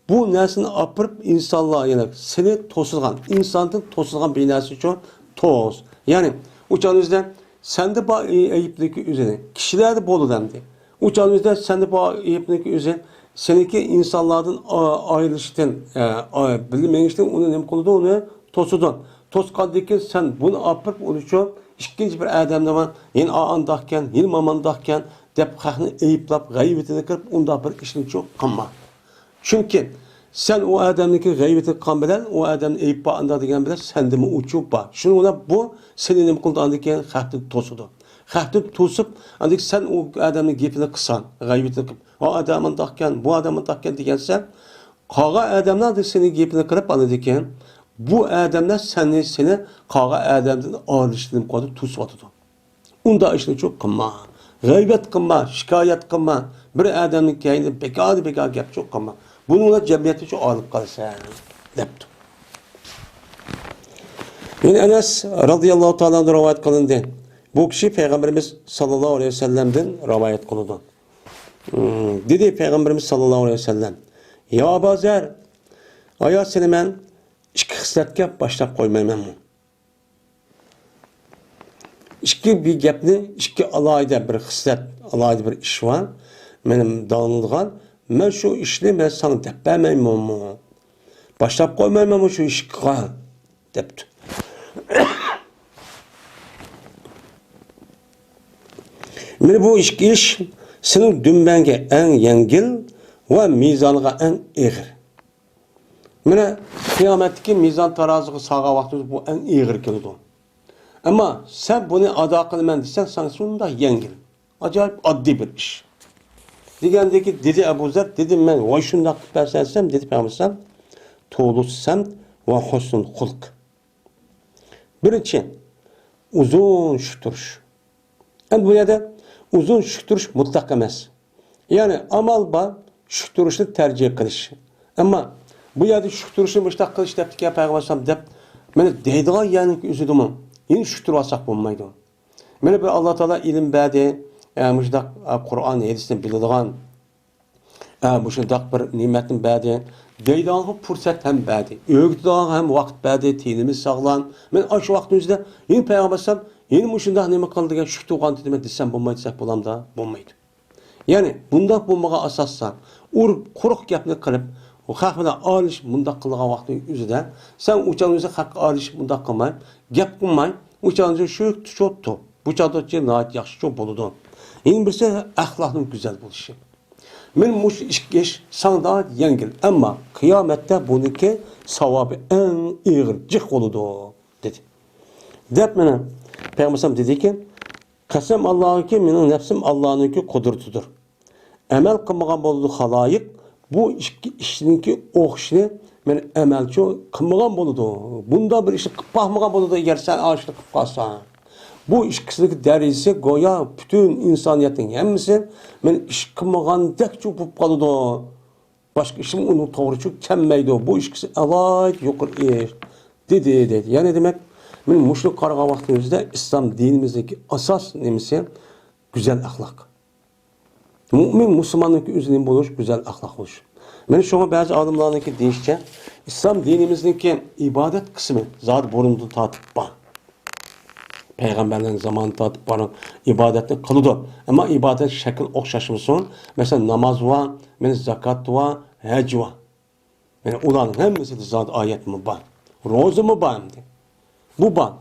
بۇ نەرسىنى ئاپىرىپ ئىنسانلار، يەنى سېنى توسىدىغان، ئىنساندىن توسىدىغان بىر نەرسە ئۈچۈن توس. يەنى ئۇ چاغنىڭ ئۆزىدە سەندە بار ئەيىبنىڭكى ئۆزىنى كىشىلەردە بولىدۇ ئەمدى. ئۇ چاغنىڭ ئۆزىدە سەندە بار ئەيىبنىڭكى ئۆزى سېنىڭكى ئىنسانلاردىن ئا-، ئايرىلىشتىن، ئە، ئا-، بىللە مېڭىشتىن ئۇنى نېمە قىلىدۇ؟ ئۇنى توسىدۇ. توسقاندىن كېيىن سەن بۇنى ئاپىرىپ ئۇنى شۇ ئىككىنچى بىر ئادەمنى، يەنە ئانداقكەن، يەنە مامانداقكەن دەپ خەقنى ئەيىبلاپ، غەيۋىتىنى قىلىپ، ئۇنداق بىر ئىشنى شۇ قىلما. چۈنكى سەن ئۇ ئادەمنىڭكى غەيۋىتىنى قىلغان بىلەن، ئۇ ئادەمنى ئەيىب بار ئانداق دېگەن بىلەن سەندىمۇ ئۇچۇر بار. شۇنىڭ بىلەن بۇ سېنى نېمە قىلىدۇ؟ ئاندىن كېيىن خەقتىن توسىدۇ. خەقتىن توسۇپ، ئاندىن كېيىن سەن ئۇ ئادەمنىڭ گېپىنى قىلساڭ، غەيۋىتىنى قىلىپ، ئۇ ئادەم مۇنداقكەن، بۇ ئادەم مۇنداقكەن دېگەنسەن، قالغان ئادەملەر سېنىڭ گېپىنى قىلىپ، ئاندىن كېيىن بۇ ئادەملەر سەننى، سېنى قالغان ئادەمدىن ئايرىلىشتىن نېمە قىلىدۇ؟ توسۇۋاتىدۇ. ئۇنداق ئىشنى چۇ قىلما. غەيۋەت قىلما، شىكايەت قىلما. بىر ئادەمنىڭ كەينىدىن بىكاردىن بىكار گەپ چۇ قىلما. بۇنىڭ بىلەن جەمئىيەتتىن چۇ ئايرىلىپ قالىسەن، دەپتۇ. يەنە ئەنەس رازىياللاھۇ تائالا ئەنھۇ رىۋايەت قىلىندى. بۇ كىشى پەيغەمبىرىمىز ساللاللاھۇ ئەلەيھى ۋەسەللەمدىن رىۋايەت قىلىدۇ. ھىم، دېدى پەيغەمبىرىمىز ساللاللاھۇ ئەلەيھى ۋەسەللەم، يا ئابا زەر، ئايا سېنى مەن ئىككى خىسلەتكە باشلاپ قويمايمەنمۇ؟ ئىككى بىر گەپنى، ئىككى ئالاھىدە بىر خىسلەت، ئالاھىدە بىر ئىش بار، مېنى داڭلىتىدىغان، مەن شۇ ئىشنى مەن ساڭا دەپ بەرمەيمەنمۇ؟ باشلاپ قويمايمەنمۇ شۇ ئىشقا؟ دەپتۇ. مانا بۇ ئىككى ئىش سېنىڭ دۈمبەڭگە ئەڭ يەڭگىل ۋە مىزانغا ئەڭ ئېغىر. مانا قىيامەتتىكى مىزان تارازىغا سالغان ۋاقتىمىزدا بۇ ئەڭ ئېغىر كېلىدۇ. ئەمما سەن بۇنى ئادا قىلىمەن دېسەڭ، ساڭا شۇنداق يەڭگىل. ئاجايىپ ئاددىي بىر ئىش. دېگەندىكى دېدى ئەبۇ زەر، دېدىم مەن، ۋاي شۇنداق قىلىپ بەرسەن دېسەم، دېدى پەيغەمبەر ئەلەيھىسسالام، تولۇ سەمت ۋە ھۇسنۇل خۇلق. بىرىنچى، ئۇزۇن شۈك تۇرۇش. ئەمدى بۇ يەردە ئۇزۇن شۈك تۇرۇش مۇتلەق ئەمەس. يەنى ئامال بار، شۈك تۇرۇشنى تەرجىھ قىلىش. ئەمما بۇ يەردە شۈك تۇرۇشنى مۇشۇنداق قىلىش دەپتىكەن پەيغەمبەر ئەلەيھىسسالام دەپ، مانا دەيدىغان يەرنىڭ ئۆزىدىمۇ يەنە شۈك تۇرۇۋالساق بولمايدۇ. مانا بىر ئاللا تائالا ئىلىم بەردى، ئە، مۇشۇنداق، ئە، قۇرئان ھەدىسنى بىلىدىغان، ئە، مۇشۇنداق بىر نېمەتنى بەردى، دەيدىغانغا پۇرسەت ھەم بەردى، ئۆگىتىدىغانغا ھەم ۋاقىت بەردى، تېنىمىز ساغلام. مانا ئاشۇ ۋاقىتنىڭ ئۆزىدە يەنە پەيغەمبەر ئەلەيھىسسالام يەنە مۇشۇنداق نېمە قىلدى دېگەن شۈك تۇرغان دېمە دېسەم بولمايدۇ دېسەك بولامدا؟ بولمايدۇ. يەنى بۇنداق بولمىغان ئاساستا، ئۇرۇپ قۇرۇق گەپنى قىلىپ، خەق بىلەن ئارىلىشىپ مۇنداق قىلغان ۋاقتى ئۆزىدە، سەن ئۇ چاغنىڭ ئۆزىدە خەققە ئارىلىشىپ مۇنداق قىلماي، گەپ قىلماي، ئۇ چاغنىڭ ئۆزىدە شۇ چوتتۇ. بۇ چاغدا ناھايىتى ياخشى چوت بولىدۇ. يەنە بىرسى ئەخلاقنىڭ گۈزەل بولۇشى. مانا مۇشۇ ئىككى ئىش ساڭا يەڭگىل، ئەمما قىيامەتتە بۇنىڭكى ساۋابى ئەڭ ئېغىر جىق بولىدۇ، دېدى. دەپ مانا پەيغەمبەر ئەلەيھىسسالام دېدىكى، قەسەم ئاللاھكى، مېنىڭ نەپسىم ئاللانىڭكى قۇدرىتىدۇر. ئەمەل قىلمىغان بولىدۇ خالايىق، بۇ ئىككى ئىشنىڭكى ئوخشىشىنى مەن ئەمەلچۇ قىلمىغان بولىدۇ. بۇنداق بىر ئىشنى قىلىپ باقمىغان بولىدۇ، ئەگەر سەن ئاشۇنى قىلىپ قالساڭ. بۇ ئىككىسىنىڭكى دەرىجىسى گويا پۈتۈن ئىنسانىيەتنىڭ ھەممىسى مەن ئىش قىلمىغاندەكچۇ بولۇپ قالىدۇ. باشقا ئىشمۇ ئۇنىڭ توغرىچۇ كەلمەيدۇ. بۇ ئىككىسى ئالايىتى يۇقىرى ئىش، دېدى، دېدى. يەنى دېمەك، مانا مۇشۇنى قارىغان ۋاقتىمىزدا ئىسلام دىنىمىزدىكى ئاساس نېمىسى؟ گۈزەل ئەخلاق. مۇئمىن مۇسۇلماننىڭكى ئۆزى نېمە بولۇش؟ گۈزەل ئەخلاق بولۇش. مانا شۇڭا بەزى ئالىملارنىڭكى دېيىشىچە، ئىسلام دىنىمىزنىڭكى ئىبادەت قىسمى زادى بۇرۇندىن تارتىپ بار. پەيغەمبەرلەرنىڭ زامانىدىن تارتىپ بار ئىبادەتنى قىلىدۇ. ئەمما ئىبادەت شەكلى ئوخشاشمىسۇن؟ مەسىلەن، ناماز بار، مانا زاكات بار، ھەج بار. مانا ئۇلارنىڭ ھەممىسىدە زادى ئايەتمۇ بار. روزىمۇ بار ئەمدى. بۇ بار.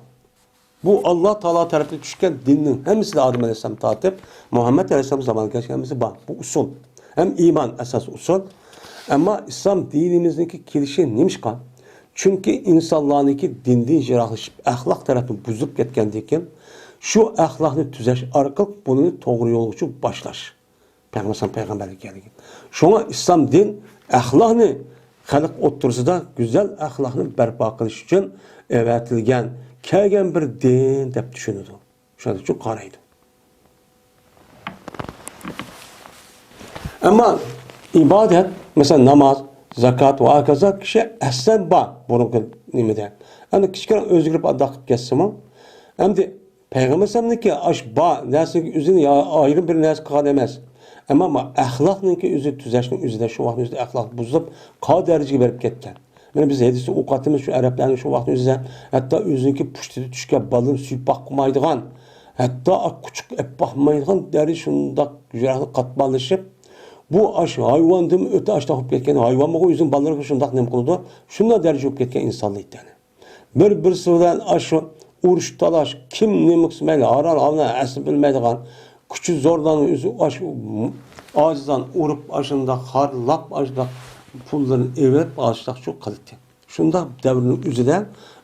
بۇ ئاللا تائالا تەرىپىدىن چۈشكەن دىننىڭ ھەممىسىدە ئادەم ئەلەيھىسسالام تارتىپ مۇھەممەد ئەلەيھىسسالام زامانىغىچە ھەممىسى بار. بۇ ئۇسۇل. ھەم ئىمان ئاساس ئۇسۇل. ئەمما ئىسلام دىنىمىزنىڭكى كېلىشى نېمىشقا؟ چۈنكى ئىنسانلارنىڭكى دىندىن يىراقلىشىپ، ئەخلاق تەرەپتىن بۇزۇلۇپ كەتكەندىن كېيىن، شۇ ئەخلاقنى تۈزەش ئارقىلىق بۇنى توغرا يولغىچۇ باشلاش. پەيغەمبەر پەيغەمبەرلىك كەلگەن. شۇڭا ئىسلام دىن ئەخلاقنى خەلق ئوتتۇرىسىدا گۈزەل ئەخلاقنى بەرپا قىلىش ئۈچۈن ئەۋەتىلگەن، كەلگەن بىر دىن دەپ چۈشىنىدۇ. شۇنىڭ ئۈچۈن قارايدۇ. ئەمما ئىبادەت، مەسىلەن، ناماز، زاكات ۋە ھاكازا كىشى ئەسلەن بار، بۇرۇنقى نېمىدە. ئەمدى كىچىككىنە ئۆزگىرىپ ئانداق قىلىپ كەتسىمۇ، ئەمدى پەيغەمبەر ئەلەيھىسسالامنىڭكى ئاش بار نەرسىنىڭكى ئۆزىنى يا-، ئايرىم بىر نەرسە قىلغان ئەمەس. ئەمما ما-، ئەخلاقنىڭكى ئۆزى تۈزەشنىڭ ئۆزىدە شۇ ۋاقىتنىڭ ئۆزىدە ئەخلاق بۇزۇلۇپ، قا دەرىجىگە بېرىپ كەتكەن. مانا بىز ھەدىستە ئوقۇۋاتىمىز، شۇ ئەرەبلەرنىڭ شۇ ۋاقىتنىڭ ئۆزىدە ھەتتا ئۆزىنىڭكى پۇشتىدا چۈشكەن بالىنى سۆيۈپ باقمايدىغان، ھەتتا قۇچىقى ئېلىپ باقمايدىغان دەرىجە شۇنداق يۈرەكلىك قاتماللىشىپ، بۇ ئاش ھايۋاندىن ئۆتە ئاشتاق بولۇپ كەتكەن، ھايۋانمۇ ئۆزىنىڭ بالىلىرىغا شۇنداق نېمە قىلىدۇ، شۇنداق دەرىجە بولۇپ كەتكەن ئىنسانلار ئىكەن. بىر-بىرسى بىلەن ئاشۇ ئۇرۇش-تالاش، كىم نېمە قىلسا مەيلى، ھارام-ھالال ھەممىسىنى بىلمەيدىغان، كۈچى زورلارنىڭ ئۆزى ئاشۇ ئاجىزلارنى ئۇرۇپ، ئاشۇنداق خارلاپ، ئاشۇنداق پۇللىرىنى ئېلىپ، ئاشۇنداق شۇ قىلدى. شۇنداق دەۋرنىڭ ئۆزىدە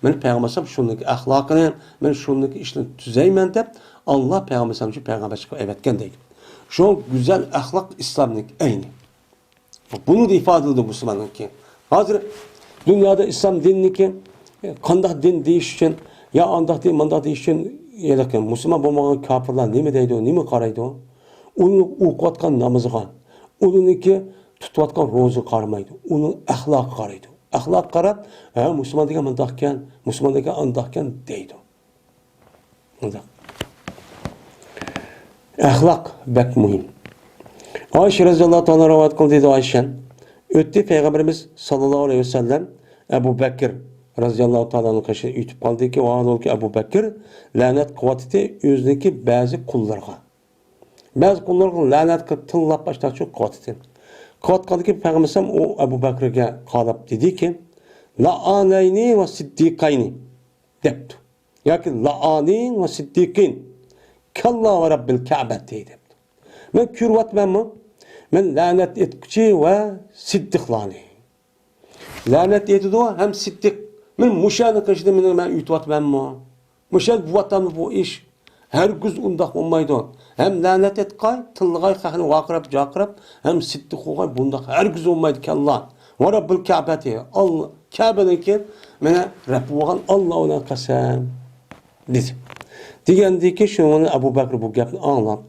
مەن پەيغەمبەر ئەلەيھىسسالام شۇنىڭكى ئەخلاقىنى، مەن شۇنىڭكى ئىشلىرىنى تۈزەيمەن دەپ، ئاللا پەيغەمبەر ئەلەيھىسسالام شۇ پەيغەمبەرچىلىككە ئەۋەتكەن دەيدۇ. شۇ گۈزەل ئەخلاق ئىسلامنىڭكى ئەينى. بۇنى ئىپادىلىدى مۇسۇلماننىڭكى. ھازىر دۇنيادا ئىسلام دىنىنىڭكى، قانداق دىن دېيىش ئۈچۈن، يا ئانداق دىن، مانداق دېيىش ئۈچۈن، يەنە مۇسۇلمان بولمىغان كاپىرلار نېمە دەيدۇ، نېمە قارايدۇ؟ ئۇنىڭ ئوقۇۋاتقان نامىزىغا، ئۇنىڭكى تۇتۇۋاتقان روزىغا قارىمايدۇ، ئۇنىڭ ئەخلاقىغا قارايدۇ. ئەخلاققا قاراپ، ھە، مۇسۇلمان دېگەن مۇنداقكەن، مۇسۇلمان دېگەن ئانداقكەن دەيدۇ. مۇنداق. ئەخلاق بەك مۇھىم. ئائىشە رەزىياللاھۇ تائالا رىۋايەت قىلدى، دېدى ئائىشە. ئۆتتى پەيغەمبىرىمىز ساللاللاھۇ ئەلەيھى ۋەسەللەم ئەبۇ بەكىر رەزىياللاھۇ تائالانىڭ قېشىدا ئۆتۈپ قالدىكى، ۋاھالەنكى ئەبۇ بەكىر لەنەت قىلىۋاتىتى ئۆزىنىڭكى بەزى قۇللىرىغا. بەزى قۇللىرىغا لەنەت قىلىپ تىللاپ ئاشتاق چوق قىلىۋاتىتى. قىلىۋاتقاندىكى پەيغەمبەر ئەلەيھىسسالام ئۇ ئەبۇ بەكرگە قاراپ دېدىكى، لائانەينى ۋە سىددىقەينى دەپتۇ. ياكى لائانى ۋە سىددىقىن. كاللا ۋە رەببىل كەبەتى دەپتۇ. مەن كۆرۈۋاتىمەنمۇ؟ مەن لەنەت ئېيتقۇچى ۋە سىددىقلارنى. لەنەت ئېيتىدۇ ھەم سىددىق. مەن مۇشۇنىڭ قېشىدا مېنىڭ مەن ئۆتۈۋاتىمەنمۇ؟ مۇشۇ بوۋاتامدۇ بۇ ئىش؟ ھەرگىز ئۇنداق بولمايدۇ. ھەم لەنەت ئېيتقاي، تىللىغاي، خەقنى ۋارقىراپ جاقىراپ، ھەم سىددىق بولغاي، بۇنداق ھەرگىز بولمايدۇ، كاللا. ۋە رەببىل كەبەتى، ئاللا، كەبىنىڭكى مانا رەببى بولغان ئاللا بىلەن قەسەم، دېدى. دېگەندىكى شۇنىڭ ئەبۇ بەكرى بۇ گەپنى ئاڭلاپ،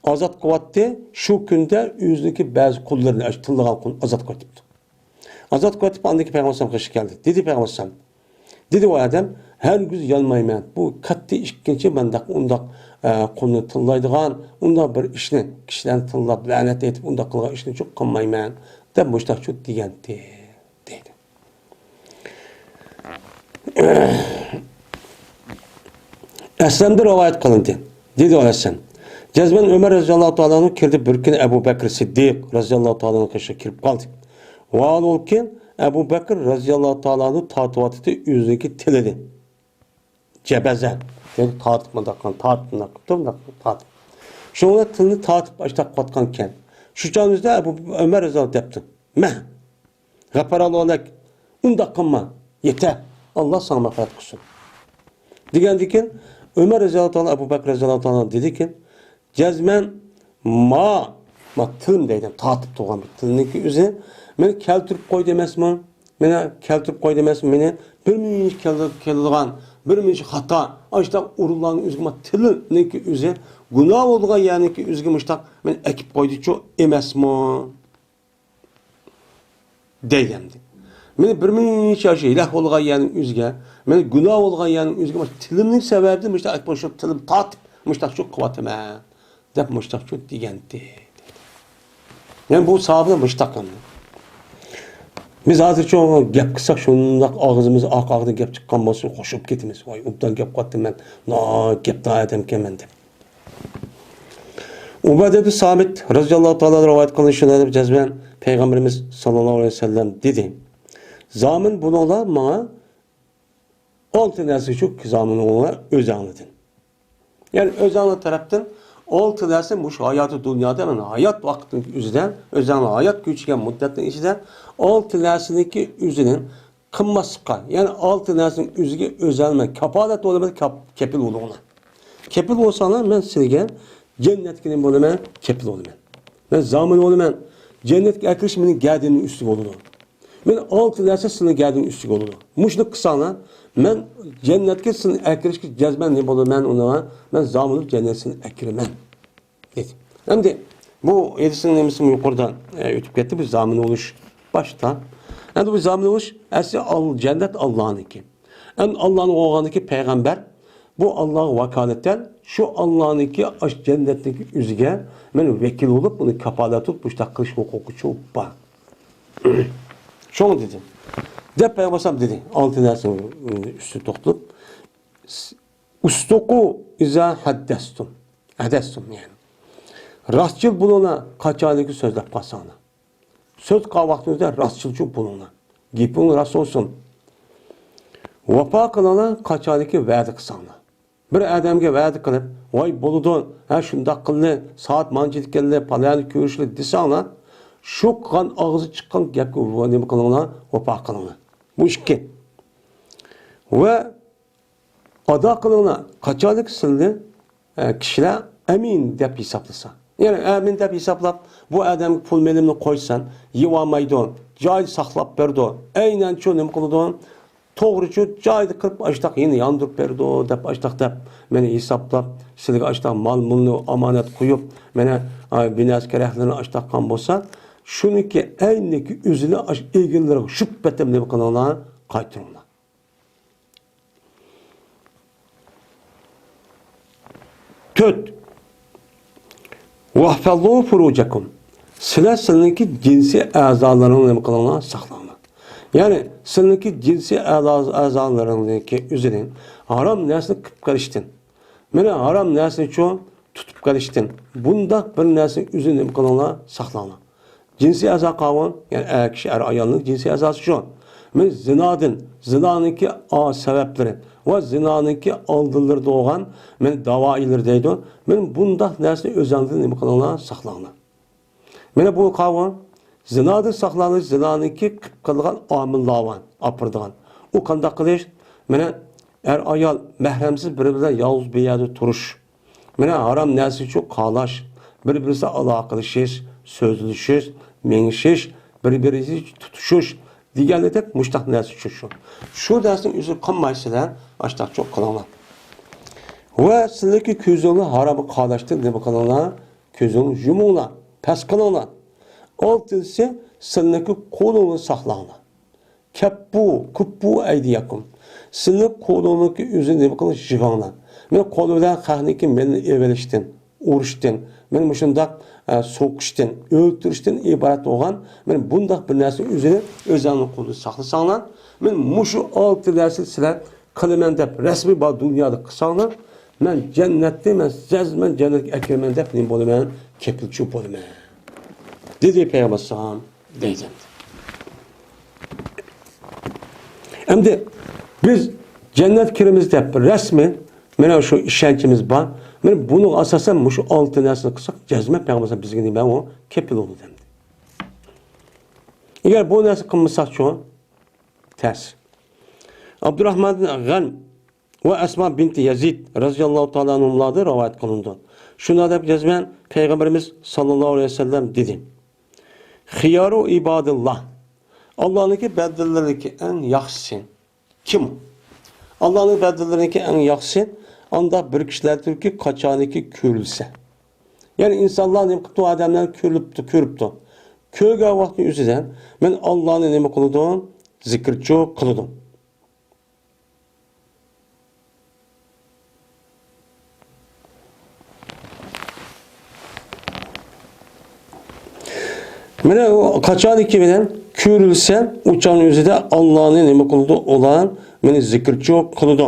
ئازاد قىلىۋەتتى. شۇ كۈندە ئۆزىنىڭكى بەزى قۇللىرىنى، ئاشۇ تىللىغان قۇلنى ئازاد قىلىۋېتىپتۇ. ئازاد قىلىۋېتىپ، ئاندىن كېيىن پەيغەمبەر ئەلەيھىسسالام قېشىغا كەلدى. دېدى پەيغەمبەر ئەلەيھىسسالام، دېدى، ئۇ ئادەم، ھەرگىز يانمايمەن. بۇ كاتتا ئىككىنچى مەنداق ئۇنداق، ئە، قۇلنى تىللايدىغان، ئۇنداق بىر ئىشنى، كىشىلەرنى تىللاپ، لەنەت ئېيتىپ، ئۇنداق قىلغان ئىشنى چوق قىلمايمەن، دەپ مۇشتاق چوق دېگەنتى، دەيدۇ. ئەسلەمدىن رىۋايەت قىلىندى، دېدى ئەسلەم. جەزمەن ئۆمەر رەزىياللاھۇ تائالا ئەنھۇ كىردى، بىر كۈنى ئەبۇ بەكرى سىددىق رەزىياللاھۇ تائالا ئەنھۇ قېشىغا كىرىپ قالدى. ۋاھالەنكى ئەبۇ بەكرى رەزىياللاھۇ تائالا ئەنھۇ تارتىۋاتىدۇ ئۆزىنىڭكى تىلىنى. جەبەزە. يەنى تارتىپ، مۇنداق قىلغان، تارتىپ، مۇنداق قىلىپ تۇرۇپ، مۇنداق قىلىپ تارتىپ. شۇڭا تىلىنى تارتىپ ئاشتاق قىلىۋاتقان ئىكەن. شۇ چاغىمىزدا ئەبۇ ئۆمەر رەزىياللاھۇ دەپتۇ، مە، غەپەراللاھۇ لەك، ئۇنداق قىلما، يېتە، ئاللا ساڭا مەغپىرەت قىلسۇن، دېگەندىكىن، ئۆمەر رەزىياللاھۇ تائالا، ئەبۇ بەكرى رەزىياللاھۇ تائالا دېدىكىن، جەزمەن ما، ما تىلىم دەيدۇ، تارتىپ تۇرغان بىر تىلنىڭكى ئۆزى مېنى كەلتۈرۈپ قويدى ئەمەسمۇ؟ مېنى كەلتۈرۈپ قويدى ئەمەسمۇ؟ مېنى بىر مىنچە كېلىدۇ-، كېلىدىغان بىر مىنچە خاتا، ئاشتاق ئورۇنلارنىڭ ئۆزىگە ما تىلنىڭكى ئۆزى، گۇناھ بولىدىغان يەرنىڭكى ئۆزىگە مۇشتاق مېنى ئەكىپ قويدىچۇ ئەمەسمۇ؟ دەيدۇ ئەمدى. مېنى بىر مىنچە شۇ ھىلاك بولغان يەرنىڭ ئۆزىگە، مېنى گۇناھ بولغان يەرنىڭ ئۆزىگە، مۇشۇ تىلىمنىڭ سەۋەبىدىن مۇشۇ ئەكبەر شۇ تىلىم تارتىپ، مۇشۇنداق شۇ قىلىۋاتىمەن، دەپ مۇشۇنداق شۇ دېگەنتى. يەنى بۇ ساھابىلەر مۇشۇنداق قىلدى. بىز ھازىرچۇ گەپ قىلساق، شۇنداق ئاغزىمىز ئاق ئاغزىدىن گەپ چىققان بولسا، خوش بولۇپ كېتىمىز. ۋاي، ئوبدان گەپ قىلىۋاتىمەن، ناھايىتى گەپدار ئادەمكەنمەن دەپ. ئۇبادە بىن سامىت رەزىياللاھۇ تائالا رىۋايەت قىلىشىنى دەپ جەزمەن پەيغەمبىرىمىز ساللاللاھۇ ئەلەيھى ۋەسەللەم دېدى، زامىن بولۇڭلار ماڭا ئالتە نەرسە ئۈچۈن، زامىن بولۇڭلار ئۆزەڭلىدىن. يەنى ئۆزەڭلار تەرەپتىن ئالتە نەرسە مۇشۇ ھاياتى دۇنيادا، مانا ھايات ۋاقىتنىڭ ئۆزىدە، ئۆزەڭلار ھايات كۆچۈرگەن مۇددەتنىڭ ئىچىدە ئالتە نەرسىنىڭكى ئۆزىنى قىلماسلىققا، يەنى ئالتە نەرسىنىڭ ئۆزىگە ئۆزەلمەن، كاپالەت بولىمەن، كاپ-، كېپىل بولۇڭلار. كېپىل بولساڭلار، مەن سىلىگە جەننەتكە نېمە بولىمەن؟ كېپىل بولىمەن. مەن زامىن بولىمەن. جەننەتكە ئەكىرىش مېنىڭ گەدىنىم ئۈستىگە بولىدۇ. مەن ئالتە نەرسە سىلىنىڭ گەدىنىم ئۈستىگە بولىدۇ. مۇشۇنى قىلساڭلار، مەن جەننەتكە سىلىنى ئەكىرىشكە جەزمەن نېمە بولىمەن ئۇنىڭغا؟ مەن زامىن بولۇپ جەننەتكە سىلىنى ئەكىرىمەن. دېدى. ئەمدى بۇ ھەدىسنىڭ نېمىسىمۇ يۇقىرىدا، ئە، ئۆتۈپ كەتتى. بۇ زامىن بولۇش باشتا. ئەمدى بۇ زامىن بولۇش ئەسلى ئال-، جەننەت ئاللانىڭكى. ئەمدى ئاللانىڭ بولغاندىكى پەيغەمبەر، بۇ ئاللاغا ۋاكالىتەن شۇ ئاللانىڭكى ئاش جەننەتنىڭكى ئۆزىگە مەن ۋەكىل بولۇپ، ئۇنى كاپالەت تۇتۇپ، مۇشۇنداق قىلىش ھوقۇقى چوق بار. شۇڭا دېدى. دەپ پەيغەمبەر دېدى. ئالتە نەرسىنىڭ ئۈستىدە توختىلىپ، ئۇستۇقۇ ئىزا ھەددەستۇم. ھەدەستۇم، يەنى. راستچىل بولۇڭلار، قاچانكى سۆزلەپ قالساڭلار. سۆز قىلغان ۋاقتىڭىزدا راستچىلچۇ بولۇڭلار. گېپىڭ راست بولسۇن. ۋاپا قىلىڭلار، قاچانكى ۋەدە قىلساڭلار. بىر ئادەمگە ۋەدە قىلىپ، ۋاي بولىدۇ، ھە شۇنداق قىللى، سائەت مانچىدا كەللى، پالانى كۆرۈشلى دېسەڭلار، شۇ قىلغان ئاغزى چىققان گەپكە ۋە-، نېمە قىلىڭلار، ۋاپا قىلىڭلار. بۇ ئىككى. ۋە ئادا قىلىڭلار. قاچانكى سىلنى، ئە، كىشىلەر ئەمىن دەپ ھېسابلىسا. يەنى ئەمىن دەپ ھېسابلاپ، بۇ ئادەمگە پۇل مېلىمنى قويسام، يېۋالمايدۇ، جايىدا ساقلاپ بېرىدۇ. ئەينەن شۇ نېمە قىلىدۇ؟ توغرىچۇ جايىدا قىلىپ، ئاشتاق يەنە ياندۇرۇپ بېرىدۇ دەپ، ئاشتاق دەپ، مېنى ھېسابلاپ، سىلىگە ئاشتاق مال-مۇلنى ئامانەت قويۇپ، مېنى، ئا، بىنەسى كېرەكلىرىنى ئاشتاق قىلغان بولسا، شۇنىڭكى ئەينىكى ئۆزىنى ئاش ئېگىنلىرىغا شۇ پېتىم نېمە قىلىڭلار؟ قايتۇرۇڭلار. تۆت. ۋەھفەزۇ فۇرۇجەكۇم. سىلەر سىلىنىڭكى جىنسىي ئەزالىرىڭنى نېمە قىلىڭلار؟ ساقلاڭلار. يەنى سىلىنىڭكى جىنسىي ئەزا-، ئەزالىرىڭنىڭكى ئۆزىنى ھارام نەرسىنى قىلىپ قېلىشتىن، مانا ھارام نەرسىنىچۇ تۇتۇپ قېلىشتىن، بۇنداق بىر نەرسىنى ئۆزىنى نېمە قىلىڭلار؟ ساقلاڭلار. جىنسىي ئەزا قاۋۇن، يەنى ئەر كىشى، ئەر ئايالنىڭ جىنسىي ئەزاسى شۇ. مانا زىنادىن، زىنانىڭكى ئا-، سەۋەبلىرى ۋە زىنانىڭكى ئالدىلىرىدا بولغان، مانا داۋائىلىرى دەيدۇ. مانا بۇنداق نەرسىنى ئۆزەڭدىن نېمە قىلىڭلار؟ ساقلاڭلار. مانا بۇ قاۋۇن، زىنادىن ساقلىنىش، زىنانىڭكى قىلىپ قىلىدىغان ئامىللار بار، ئاپىرىدىغان. ئۇ قانداق قىلىش؟ مانا ئەر ئايال مەھرەمسىز بىر بىلەن يالغۇز بىر يەردە تۇرۇش. مانا ھارام نەرسە ئۈچۈن قالاش، بىر-بىرسى ئالاقىلىشىش، سۆزلىشىش، مېڭىشىش، بىر-بىرسى تۇتۇشۇش دېگەنلىكتەك مۇشتاق نەرسە ئۈچۈن شۇ. شۇ نەرسىنى ئۆزى قىلمايسىلەر، ئاشتاقچۇ قىلىڭلار. ۋە سىلىكى كۆزۈڭنى ھارامغا قالاشتىن نېمە قىلىڭلار؟ كۆزۈڭنى يۇمۇڭلار، پەس قىلىڭلار. ئالتىنچىسى، سىلىكى قولۇڭنى ساقلاڭلار. كەپپۇ، كۇپپۇ ئەيدىيەكۇم. سىلىنىڭ قولىڭىزنىڭكى ئۆزىنى نېمە قىلىش؟ يىغىڭلار. مانا قول بىلەن خەقنىڭكى مېلىنى ئېلىۋېلىشتىن، ئۇرۇشتىن، مانا مۇشۇنداق، ئە، سوقۇشتىن، ئۆلتۈرۈشتىن ئىبارەت بولغان، مانا بۇنداق بىر نەرسە ئۆزىنى، ئۆزۈڭنىڭ قولىدا ساقلىساڭلار، مانا مۇشۇ ئالتە نەرسىنى سىلەر قىلىمەن دەپ رەسمىي بار دۇنيادا قىلساڭلار، مەن جەننەتنى، مەن جەزمەن جەننەتكە ئەكىرىمەن دەپ نېمە بولىمەن؟ كېپىلچى بولىمەن، دېدى پەيغەمبەر ئەلەيھىسسالام. دەيدۇ. ئەمدى بىز جەننەتكە كىرىمىز دەپ رەسمىي مانا شۇ ئىشەنچىمىز بار. مانا بۇنىڭغا ئاساسەن مۇشۇ ئالتە نەرسىنى قىلساق، جەزمەن پەيغەمبەر بىزگە نېمە ئۇ كېپىل بولىدۇ دەمدى. ئەگەر بۇ نەرسە قىلمىساقچۇ؟ تەس. ئابدۇراھمان غەن ۋە ئەسما بىنتى يەزىد رەزىياللاھۇ تائالا ئەنھۇملاردىن رىۋايەت قىلىنىدۇ. شۇنداق دەپ جەزمەن پەيغەمبىرىمىز ساللاللاھۇ ئەلەيھى ۋەسەللەم دېدى: خىيارۇ ئىبادىللا، ئاللانىڭكى بەندىلىرىنىڭكى ئەڭ ياخشىسى كىم؟ ئاللانىڭ بەندىلىرىنىڭكى ئەڭ ياخشىسى ئانداق بىر كىشىلەردۇركى، قاچانىكى كۆرۈلسە. يەنى ئىنسانلار نېمە قىپتۇ؟ ئادەملەر كۆرۈلۈپتۇ، كۆرۈپتۇ. كۆرگەن ۋاقتى ئۆزىدە مەن ئاللانى نېمە قىلىدۇ؟ زىكىرچۇ قىلىدۇ. مانا ئۇ قاچانكى بىلەن كۆرۈلسە، ئۇ چاغنىڭ ئۆزىدە ئاللانى نېمە قىلىدۇ؟ ئۇلار مېنى زىكىرچۇ قىلىدۇ.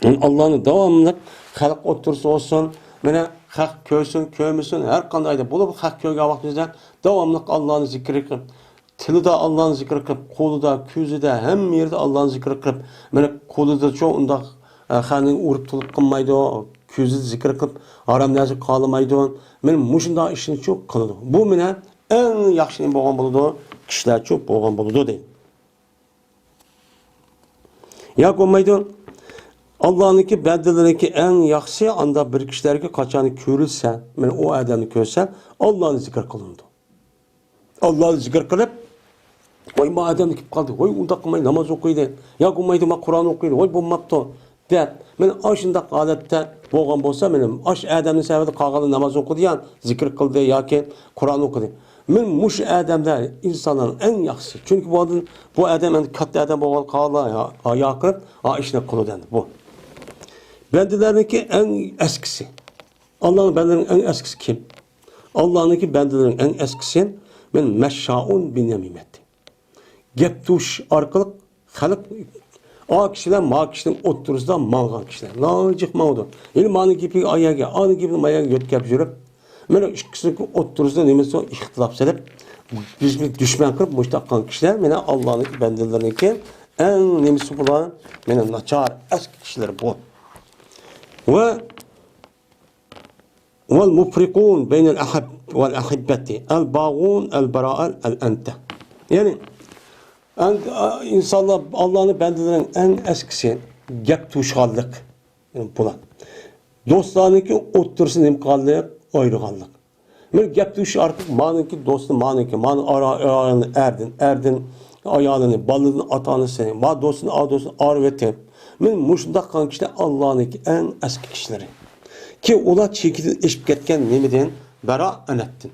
مانا ئاللانى داۋاملىق خەلق ئوتتۇرىسى بولسۇن، مانا خەق كۆرسۇن، كۆرمىسۇن، ھەر قانداق ئايدا بولۇپ خەق كۆرگەن ۋاقتىمىزدا داۋاملىق ئاللانى زىكىر قىلىپ، تىلىدا ئاللانى زىكىر قىلىپ، قولىدا، كۆزىدە، ھەممە يېرىدە ئاللانى زىكىر قىلىپ، مانا قولىدىچۇ ئۇنداق، ئە، خەقنى ئۇرۇپ تۇلۇپ قىلمايدۇ، كۆزىدە زىكىر قىلىپ، ھارام نەرسە قالىمايدۇ. مانا مۇشۇنداق ئىشنىچۇ قىلىدۇ. بۇ مانا ئەڭ ياخشى نېمە بولغان بولىدۇ؟ كىشىلەرچۇ بولغان بولىدۇ دەيدۇ. ياكى بولمايدۇ، ئاللانىڭكى بەندىلىرىنىڭكى ئەڭ ياخشىسى ئانداق بىر كىشىلەرگە قاچان كۆرۈلسە، مانا ئۇ ئادەمنى كۆرسە، ئاللانى زىكىر قىلىنىدۇ. ئاللانى زىكىر قىلىپ، ۋاي، ما ئادەمنى كېلىپ قالدى، ۋاي، ئۇنداق قىلماي ناماز ئوقۇيدۇ، ياكى بولمايدۇ، ما قۇرئان ئوقۇيدۇ، ۋاي، بولماپتۇ، دەپ، مانا ئاشۇنداق ھالەتتە بولغان بولسا، مانا ئاش ئادەمنىڭ سەۋەبىدە قالغانلار ناماز ئوقۇدى يا زىكىر قىلدى ياكى قۇرئان ئوقۇدى. مانا مۇشۇ ئادەملەر ئىنسانلارنىڭ ئەڭ ياخشىسى. چۈنكى بۇ ئادەم، بۇ ئادەم ئەمدى كاتتا ئادەم بولغان قالغان ھايا قىلىپ، ئا ئىشنى قىلىدۇ ئەمدى بۇ. بەندىلەرنىڭكى ئەڭ ئەسكىسى. ئاللانىڭ بەندىلىرىنىڭ ئەڭ ئەسكىسى كىم؟ ئاللانىڭكى بەندىلىرىنىڭ ئەڭ ئەسكىسى، مانا مەششائۇن بىنەمىمەت. گەپ توشۇش ئارقىلىق خەلق ئا كىشىلەر ما كىشىنىڭ ئوتتۇرىسىدا ماڭغان كىشىلەر. لاجىق ماڭىدۇ. يەنە مانىڭ گېپىنى ئا يەرگە، ئانىڭ گېپىنى ما يەرگە يۆتكەپ يۈرۈپ، مانا ئىككىسىنىڭ ئوتتۇرىسىدا نېمىسى ئىختىلاپ سېلىپ، بىزنى دۈشمەن قىلىپ مۇشۇنداق قىلغان كىشىلەر مانا ئاللانىڭ بەندىلىرىنىڭكى ئەڭ نېمىسى بۇلار؟ مانا ناچار، ئەسكى كىشىلەر بۇ. ۋە ۋەل مۇفرىقۇن بەينەل ئەھەب ۋەل ئەھىببەتى، ئەل باغۇن، ئەل بارائەل، ئەل ئەنتە. يەنى، ئەن-، ئىنسانلار، ئاللانىڭ بەندىلىرىنىڭ ئەڭ ئەسكىسى گەپ توشۇشقانلىق، يەنى بۇلار. دوستلارنىڭكى ئوتتۇرىسىنى نېمە قىلغانلىق؟ ئايرىغانلىق. مانا گەپ توشۇش ئارقىلىق مانىڭكى دوستى، مانىڭكى، مانا ئارا-، ئايالىنى ئەردىن، ئەردىن ئايالىنى، بالىدىن ئاتا-ئانىسىنى، ما دوستىنى، ئا دوستىنى ئايرىۋېتىپ، مانا مۇشۇنداق قىلغان كىشىلەر ئاللانىڭكى ئەڭ ئەسكى كىشىلىرى. كى ئۇلار چېكىدىن ئېشىپ كەتكەن نېمىدىن؟ بەرائەتتىن.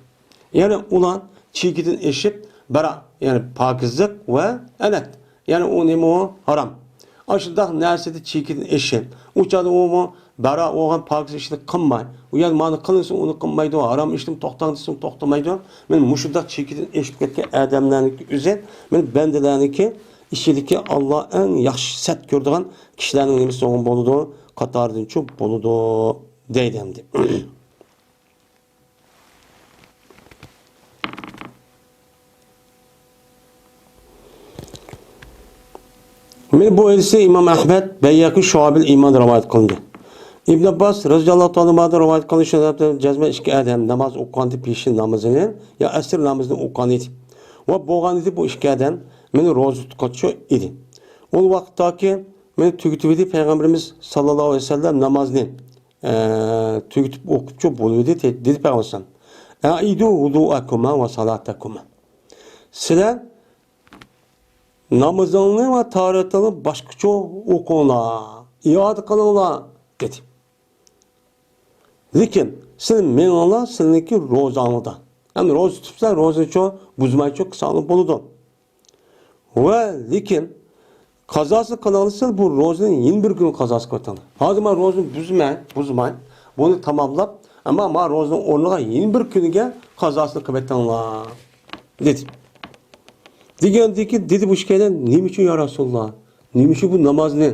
يەنى ئۇلار چېكىدىن ئېشىپ، بەرا، يەنى پاكىزلىق ۋە ئەنەت. يەنى ئۇ نېمە ئۇ؟ ھارام. ئاشۇنداق نەرسىدە چېكىدىن ئېشىپ، ئۇ چاغدا ئۇمۇ بەرا بولغان پاكىز ئىشنى قىلماي، ئۇ يەر مانا قىلىنسۇن، ئۇنى قىلمايدۇ، ھارام ئىشتىن توختاڭ دېسىم توختىمايدۇ. مانا مۇشۇنداق چېكىدىن ئېشىپ كەتكەن ئادەملەرنىڭكى ئۆزى، مانا بەندىلەرنىڭكى ئىچىدىكى ئاللا ئەڭ ياخشى سەت كۆرىدىغان كىشىلەرنىڭ نېمىسى بولىدۇ، قاتارىدىنچۇ بولىدۇ دەيدۇ ئەمدى. مانا بۇ ھەدىسنى ئىمام ئەھمەد، بەيھەقى شۇئەبىل ئىماندا رىۋايەت قىلدى. ئىبن ئابباس رەزىياللاھۇ تائالا ئەنھۇدىن رىۋايەت قىلىنىشىچە، جەزمەن ئىككى ئادەم ناماز ئوقۇغاندا پېشىن نامىزىنى يا ئەسىر نامىزىنى ئوقۇغان ئىدى. ۋە بولغان ئىدى بۇ ئىككى ئادەم مانا روزا تۇتقۇچى ئىدى. ئۇ ۋاقىتتاكى مانا تۈگىتىۋىدى پەيغەمبىرىمىز ساللاللاھۇ ئەلەيھى ۋەسەللەم نامازنى، ئە، تۈگىتىپ ئوقۇپچۇ بولۇۋىدى، دېدى پەيغەمبەر. «ئەئىدۇ ۋۇدۇئەكۇما ۋە سالاتەكۇما.» سىلەر نامىزىڭنى ۋە تاھارىتىڭنى باشقىچە ئوقۇڭلار، ئىئادە قىلىڭلار، دېدى. لېكىن سىلەر مېڭىڭلار سىلەرنىڭكى روزاڭلاردا. يەنى روزا تۇتۇپسىلەر، روزىنىچۇ بۇزمايچۇ قىلساڭلار بولىدۇ. ۋە لېكىن قازاسىنى قىلىڭلار، سىلەر بۇ روزىنى يەنە بىر كۈنى قازاسى قىلىۋېتىڭلار. ھازىر مانا روزىنى بۇزماي، بۇزماي، بۇنى تاماملاپ، ئەمما مانا روزىنىڭ ئورنىغا يەنە بىر كۈنىگە قازاسىنى قىلىۋېتىڭلار، دېدى. دېگەندىكىن دېدى بۇ ئىككىيلەن، نېمە ئۈچۈن يا رەسۇلاللا؟ نېمە ئۈچۈن بۇ نامازنى،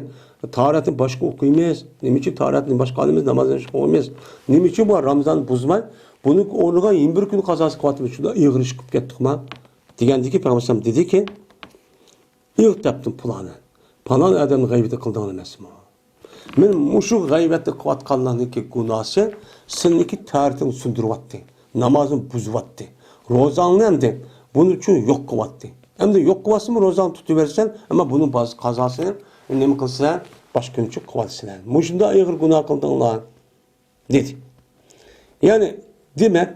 تاھارەتنى باشقا ئوقۇيمىز؟ نېمە ئۈچۈن تاھارەتنى باشقا ئالىمىز، نامازنى باشقا ئوقۇيمىز؟ نېمە ئۈچۈن بۇ رامزان بۇزماي، بۇنىڭ ئورنىغا يەنە بىر كۈن قازاسى قىلىۋاتىمىز؟ شۇنداق ئېغىر ئىش قىلىپ كەتتۇقما؟ دېگەندىكىن پەيغەمبەر دېدىكى، ئىغتەبتۇم پۇلانەن. پالان ئادەمنىڭ غەيۋىتىنى قىلدىڭلار ئەمەسمۇ؟ مانا مۇشۇ غەيۋەتنى قىلىۋاتقانلارنىڭكى گۇناھسى سىلىنىڭكى تاھارىتىنى سۇندۇرۇۋاتتى، نامازنى بۇزۇۋاتتى، روزاڭنى ئەمدى بۇنىچۇ يوق قىلىۋاتتى. ئەمدى يوق قىلىۋاتسىمۇ روزاڭنى تۇتۇۋېرىسەن، ئەمما بۇنىڭ باز-، قازاسىنى نېمە قىلىسىلەر؟ باشقا كۈنىچۇ قىلىۋالىسىلەر. مۇشۇنداق ئېغىر گۇناھ قىلدىڭلار، دېدى. يەنى، دېمەك،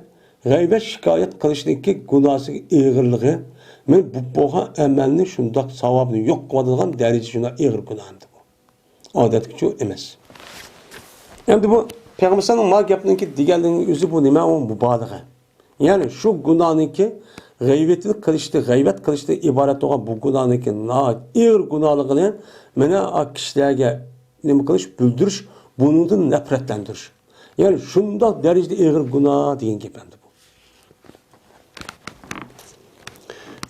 غەيۋەت شىكايەت قىلىشنىڭكى گۇناھسىنىڭ ئېغىرلىقى، مەن بولۇپ بولغان ئەمەلنى شۇنداق ساۋابىنى يوق قىلىۋاتىدىغان دەرىجىدە شۇنداق ئېغىر گۇناھ ئەمدى بۇ. ئادەتتىكىچۇ ئەمەس. ئەمدى بۇ پەيغەمبەر سەللەللاھۇ ئەلەيھى ۋەسەللەم ما گەپنىڭكى دېگەنلىكىنىڭ ئۆزى بۇ نېمە؟ ئۇ مۇبالىغە. يەنى شۇ گۇناھنىڭكى غەيۋىتىنى قىلىشتىن، غەيۋەت قىلىشتىن ئىبارەت بولغان بۇ گۇناھنىڭكى ناھايىتى ئېغىر گۇناھلىقىنى مانا ئا كىشىلەرگە نېمە قىلىش، بىلدۈرۈش، بۇنىڭدىن نەپرەتلەندۈرۈش. يەنى شۇنداق دەرىجىدە ئېغىر گۇناھ دېگەن گەپ ئەمدى بۇ.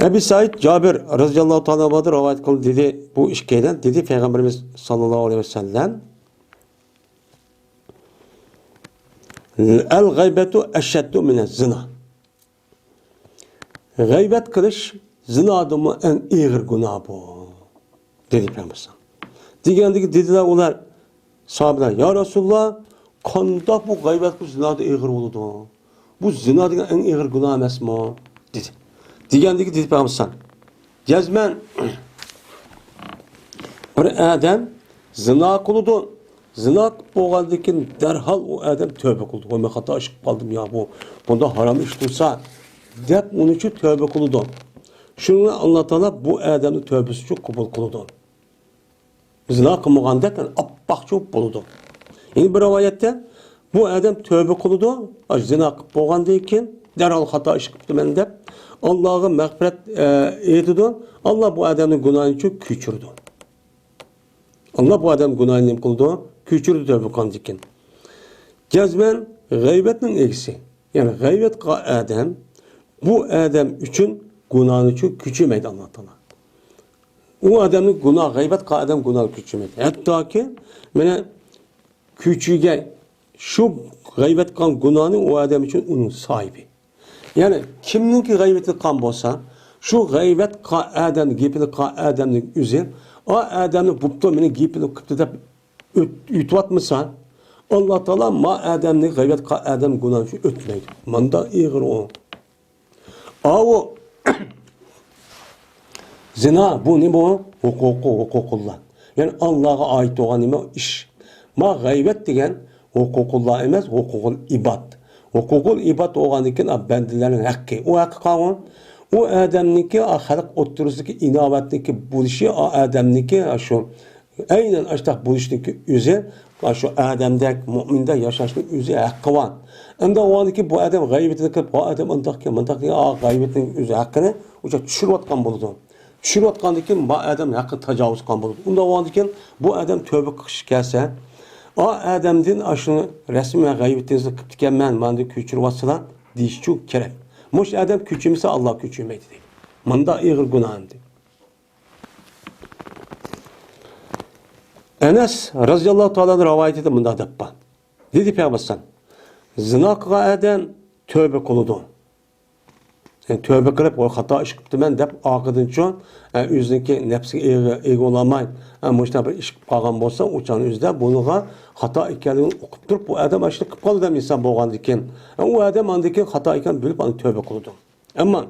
ئەبى سەئىد جابىر رەزىياللاھۇ تائالا ئەنھۇدىن رىۋايەت قىلدى، دېدى، بۇ ئىككىيلەن، دېدى پەيغەمبىرىمىز ساللاللاھۇ ئەلەيھى ۋەسەللەم، «ئەل غەيبەتۇ ئەشەددۇ مىنەز زىنا.» غەيۋەت قىلىش زىنادىنمۇ ئەڭ ئېغىر گۇناھ بۇ، دېدى پەيغەمبەر. دېگەندىكىن دېدىلەر ئۇلار، ساھابىلەر، يا رەسۇلاللا، قانداق بۇ غەيۋەت قىلىش زىنادىن ئېغىر بولىدۇ؟ بۇ زىنا دېگەن ئەڭ ئېغىر گۇناھ ئەمەسمۇ؟ دېدى. دېگەندىكىن دېدى پەيغەمبەر، جەزمەن بىر ئادەم زىنا قىلىدۇ. زىنا قىلىپ بولغاندىن كېيىن دەرھال ئۇ ئادەم تۆبە قىلىدۇ. ۋاي، مەن خاتا ئىش قىلىپ قالدىم يا، بۇ، بۇنداق ھارام ئىش تۇرسا، دەپ ئۇنىچۇ تۆبە قىلىدۇ. شۇنىڭ بىلەن ئاللا تائالا بۇ ئادەمنىڭ تۆبىسىچۇ قوبۇل قىلىدۇ. زىنا قىلمىغاندەك ئاپئاقچۇ بولىدۇ. يەنە بىر رىۋايەتتە، بۇ ئادەم تۆبە قىلىدۇ، ئاشۇ زىنا قىلىپ بولغاندىن كېيىن، دەرھال خاتا ئىش قىپتىمەن دەپ، ئاللاغا مەغپىرەت، ئە، ئېيتىدۇ. ئاللا بۇ ئادەمنىڭ گۇناھىنى كەچۈرىدۇ. ئاللا بۇ ئادەم گۇناھىنى نېمە قىلىدۇ؟ كەچۈرىدۇ تۆبە قىلغاندىن كېيىن. جەزمەن غەيۋەتنىڭ ئىگىسى، يەنى غەيۋەت قىلغان ئادەم، بۇ ئادەم ئۈچۈن گۇناھنىچۇ كەچۈرمەيدۇ ئاللا تائالا. ئۇ ئادەمنى گۇناھ، غەيۋەت قىلغان ئادەم گۇناھنى كەچۈرمەيدۇ. ھەتتاكى، مانا، كەچۈرگەن شۇ غەيۋەت قىلغان گۇناھنى ئۇ ئادەم ئۈچۈن ئۇنىڭ ساھىبى. يەنى كىمنىڭكى غەيۋىتىنى قىلغان بولسا، شۇ غەيۋەت قىلغان ئادەم، گېپىنى قىلغان ئادەمنىڭ ئۆزى، ئا ئادەمنى بوپتۇ، مېنىڭ گېپىمنى قىپتۇ دەپ ئۆت-، ئۆتۈۋاتمىسا، ئاللا تائالا ما ئادەمنى، غەيۋەت قىلغان ئادەم گۇناھى ئۈچۈن ئۆتمەيدۇ. ماندا ئېغىر ئۇ. ئاۋۇ زىنا بۇ نېمە بۇ؟ ھوقۇقۇ، ھوقۇقۇللا. يەنى ئاللاغا ئائىت بولغان نېمە ئىش؟ ما غەيۋەت دېگەن ھوقۇقۇللا ئەمەس، ھوقۇقۇل ئىباد. ھوقۇقۇل ئىباد بولغاندىن كېيىن، ئا، بەندىلەرنىڭ ھەققى. ئۇ ھەققى قالغان. ئۇ ئادەمنىڭكى، ئا، خەلق ئوتتۇرىسىدىكى ئىناۋەتنىڭكى بولۇشى، ئا، ئادەمنىڭكى، ئا، شۇ ئەينەن ئاشۇنداق بولۇشنىڭكى ئۆزى، شۇ ئادەمدەك، مۇئمىندەك ياشاشنىڭ ئۆزى ھەققى بار. ئەمدى ئۇنىڭكى بۇ ئادەم غەيۋىتىنى قىلىپ، بۇ ئادەم ئۇنداقكەن، مۇنداقكەن، ئا، غەيۋىتىنىڭ ئۆزى ھەققىنى ئۇچا چۈشۈرۈۋاتقان بولىدۇ. چۈشۈرۈۋاتقاندىن كېيىن بۇ ئادەم ھەققىنى تاجاۋۇز قىلغان بولىدۇ. ئۇنداق بولغاندىن كېيىن بۇ ئادەم تۆبە قىلىشقا كەلسە، ئا ئادەمدىن ئاشۇنى رەسمىي ۋە غەيۋىتىڭىزنى قىپتىكەنمەن، ماندىن كۆچۈرۈۋاتسىلا دېيىشچۇ كېرەك. مۇشۇ ئادەم كۆچۈرمىسە، ئاللا كۆچۈرمەيدۇ دەيدۇ. مۇنداق ئېغىر گۇناھ ئەمدى. ئەنەس رەزىياللاھۇ تائالا رىۋايىتىدە مۇنداق دەپ بار. دېدى پەيغەمبەر ئەلەيھىسسالام، زىنا قىلغان ئادەم تۆبە قىلىدۇ. يەنى تۆبە قىلىپ، ۋاي، خاتا ئىش قىپتىمەن دەپ، ئارقىدىنچۇ، ئە، ئۆزىنىڭكى نەپسىگە ئىگە، ئىگە بولالماي، ئە، مۇشۇنداق بىر ئىش قىلىپ قالغان بولسا، ئۇ چاغنىڭ ئۆزىدە بۇنىڭغا خاتا ئىكەنلىكىنى ئۇقۇپ تۇرۇپ، بۇ ئادەم ئاشۇنداق قىلىپ قالىدۇ ئىنسان بولغاندىن كېيىن. ئە، ئۇ ئادەم ئاندىن كېيىن خاتا ئىكەنلىكىنى بىلىپ، ئاندىن تۆبە قىلىدۇ. ئەمما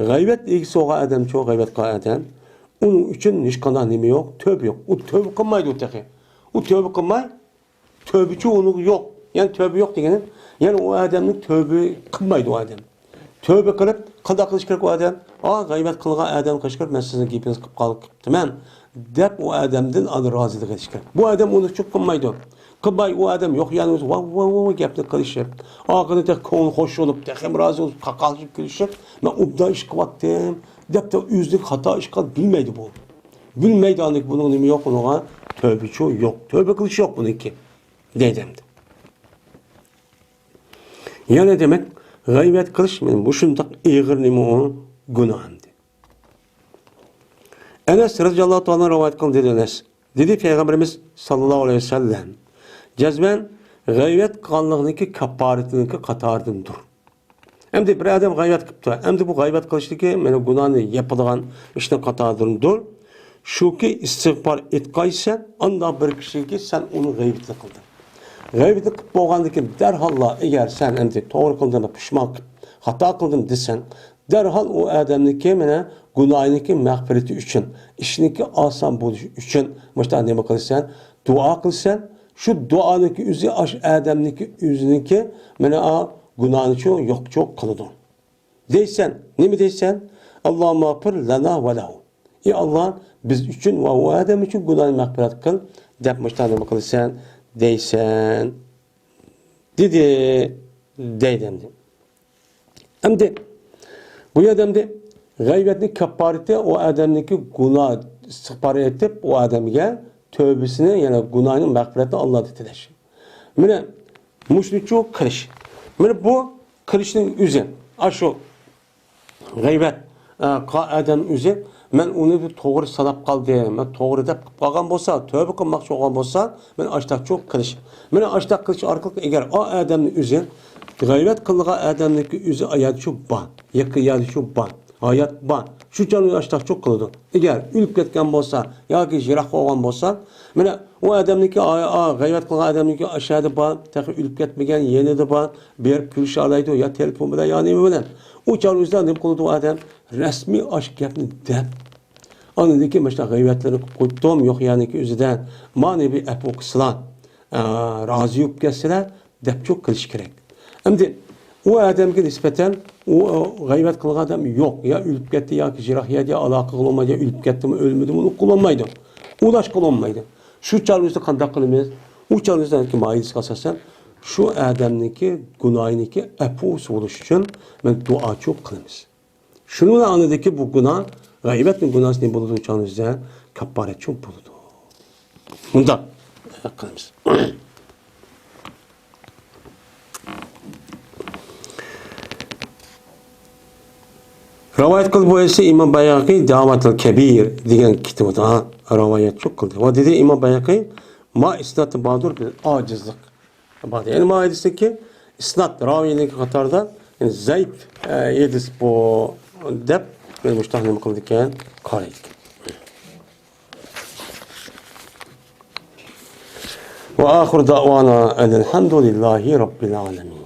غەيۋەت ئىگىسى بولغان ئادەمچۇ، غەيۋەت قىلغان ئادەم، ئۇنىڭ ئۈچۈن ھېچقانداق نېمە يوق، تۆبە يوق. ئۇ تۆبە قىلمايدۇ تېخى. ئۇ تۆبە قىلماي، تۆبىچۇ ئۇنىڭ يوق. يەنى تۆبە يوق دېگىنى، يەنى ئۇ ئادەمنىڭ تۆبە قىلمايدۇ ئۇ ئادەم. تۆبە قىلىپ، قانداق قىلىش كېرەك ئۇ ئادەم؟ ئا، غەيۋەت قىلغان ئادەمگە قارشى كىرىپ، مەن سىزنىڭ گېپىڭىزنى قىلىپ قال-، قىپتىمەن دەپ، ئۇ ئادەمدىن ئاندىن رازىلىق ئېلىش كېرەك. بۇ ئادەم ئۇنى ئۈچۈن قىلمايدۇ. قىلماي ئۇ ئادەم يوق يەنى ئۆزى ۋاۋ، ۋاۋ، ۋاۋ گەپنى قىلىشىپ، ئارقىدىن تېخى كۆڭلى خوش بولۇپ، تېخىمۇ رازى بولۇپ، قاقاقلىشىپ كۈلۈشۈپ، مەن ئوبدان ئىش قىلىۋاتتىم دەپ، ئۆزىنىڭ خاتا ئىش قىلغانلىقىنى بىلمەيدۇ بۇ. بىلمەيدۇ ئاندىن بۇنىڭ نېمە يوق، بۇنىڭغا تۆبىچۇ يوق. تۆبە قىلىشى يوق بۇنىڭكى. دەيدۇ ئەمدى. يەنە دېمەك، غەيۋەت قىلىش مانا مۇشۇنداق ئېغىر نېمە ئۇ گۇناھ ئەمدى. ئەنەس رەزىياللاھۇ تائالا رىۋايەت قىلدى، دېدى ئەنەس. دېدى پەيغەمبىرىمىز ساللاللاھۇ ئەلەيھى ۋەسەللەم، جەزمەن غەيۋەت قىلغانلىقنىڭكى كاپپارىتىنىڭكى قاتارىدىندۇر. ئەمدى بىر ئادەم غەيۋەت قىپتۇ. ئەمدى بۇ غەيۋەت قىلىشتىكى مانا گۇناھنى ياپىدىغان ئىشنىڭ قاتارىدىندۇر. شۇكى ئىستىغپار ئېيتقايسەن، ئانداق بىر كىشىگە سەن ئۇنىڭ غەيۋىتىنى قىلدىڭ. غەيۋىتىنى قىلىپ بولغاندىن كېيىن دەرھاللا، ئەگەر سەن ئەمدى توغرا قىلدىڭ دەپ پۇشمان قىلىپ، خاتا قىلدىم دېسەڭ، دەرھال ئۇ ئادەمنىڭكى مانا گۇناھىنىڭكى مەغپىرىتى ئۈچۈن، ئىشنىڭكى ئاسان بولۇشى ئۈچۈن مۇشۇنداق نېمە قىلىسەن؟ دۇئا قىلىسەن. شۇ دۇئانىڭكى ئۆزى ئاشۇ ئادەمنىڭكى ئۆزىنىڭكى مانا ئا گۇناھىنى شۇ يوقچۇ قىلىدۇ. دەيسەن، نېمە دەيسەن؟ ئاللاھۇممەغفىر لەنا ۋە لەھۇ. ئى ئاللا، بىز ئۈچۈن ۋە ئۇ ئادەم ئۈچۈن گۇناھنى مەغپىرەت قىل، دەپ مۇشۇنداق نېمە قىلىسەن؟ دەيسەن. دېدى. دەيدۇ ئەمدى. ئەمدى بۇ يەردە ئەمدى غەيۋەتنىڭ كاپپارىتى ئۇ ئادەمنىڭكى گۇناھ ئىستىغپار ئېيتىپ، ئۇ ئادەمگە تۆبىسىنى، يەنى گۇناھىنىڭ مەغپىرەتىنى ئاللادىن تىلەش. مانا مۇشۇنىچۇ قىلىش. مانا بۇ قىلىشنىڭ ئۆزى. ئاشۇ غەيۋەت، ئە، قىلغان ئادەم ئۆزى، مەن ئۇنى بىر توغرا ساناپ قالدىم، مەن توغرا دەپ قىلىپ قالغان بولسا، تۆبە قىلماقچى بولغان بولسا، مەن ئاشتاقچۇ قىلىش. مانا ئاشتاق قىلىش ئارقىلىق ئەگەر ئا ئادەمنىڭ ئۆزى، غەيۋەت قىلغان ئادەمنىڭكى ئۆزى ئاياتچۇ بار، يېقىن يەردىچۇ بار، ھايات بار. شۇ چاغدا ئاشتاقچۇ قىلىدۇ. ئەگەر ئۆلۈپ كەتكەن بولسا ياكى يىراق بولغان بولسا، مانا ئۇ ئادەمنىڭكى، ئا، ئا، غەيۋەت قىلغان ئادەمنىڭكى ئاشەدە بار، تېخى ئۆلۈپ كەتمىگەن، يېنىدا بار، بېرىپ كۆرۈشەلەيدۇ، يا تېلېفون بىلەن، يا نېمە بىلەن. ئۇ چاغدا ئۆزىدە نېمە قىلىدۇ ئۇ ئادەم؟ رەسمىي ئاشۇ گەپنى دەپ، ئاندىن كېيىن مانا شۇنداق غەيۋەتلەرنى قىلىپ قويۇپتۇم، يوق يەرنىڭكى ئۆزىدە، مانا بىر ئەپۇ قىلسىلا، ئا، رازى بولۇپ كەتسىلە، دەپچۇ قىلىش كېرەك. ئەمدى ئۇ ئادەمگە نىسبەتەن ئۇ، ئۇ غەيۋەت قىلغان ئادەم يوق، يا ئۆلۈپ كەتتى، ياكى يىراق يەردە ئالاقە قىلالمايدۇ، يا ئۆلۈپ كەتتىمۇ، ئۆلمىدىمۇ، ئۇنى قىلالمايدۇ. ئۇلاشقا بولمايدۇ. شۇ چاغدا بىز قانداق قىلىمىز؟ ئۇ چاغدا بىز مائىدىسىگە ئاساسەن شۇ ئادەمنىڭكى گۇناھىنىڭكى ئەپۇسى بولۇش ئۈچۈن مەن دۇئاچۇ قىلىمىز. شۇنىڭ بىلەن ئاندىكى بۇ گۇناھ، غەيۋەتنىڭ گۇناھى نېمە بولىدۇ؟ ئۇ چاغدا بىزدە كاپپارەتچۇ بولىدۇ. مۇنداق قىلىمىز. رىۋايەت قىلدى بۇ ھەدىسنى ئىمام بەيھەقى دەۋاتىل كەبىر دېگەن كىتابىدا رىۋايەتچۇ قىلدى. ۋە دېدى ئىمام بەيھەقى، ما ئىسنادى باردۇر بىر ئاجىزلىق بار. يەنى ما ھەدىستىكى ئىسناد راۋىنىڭكى قاتارىدا، يەنى زەئىپ، ئە، ھەدىس بۇ دەپ مۇشۇنداق نېمە قىلىدىكەن، قارايدىكەن. وآخر دعوانا أن الحمد لله رب العالمين.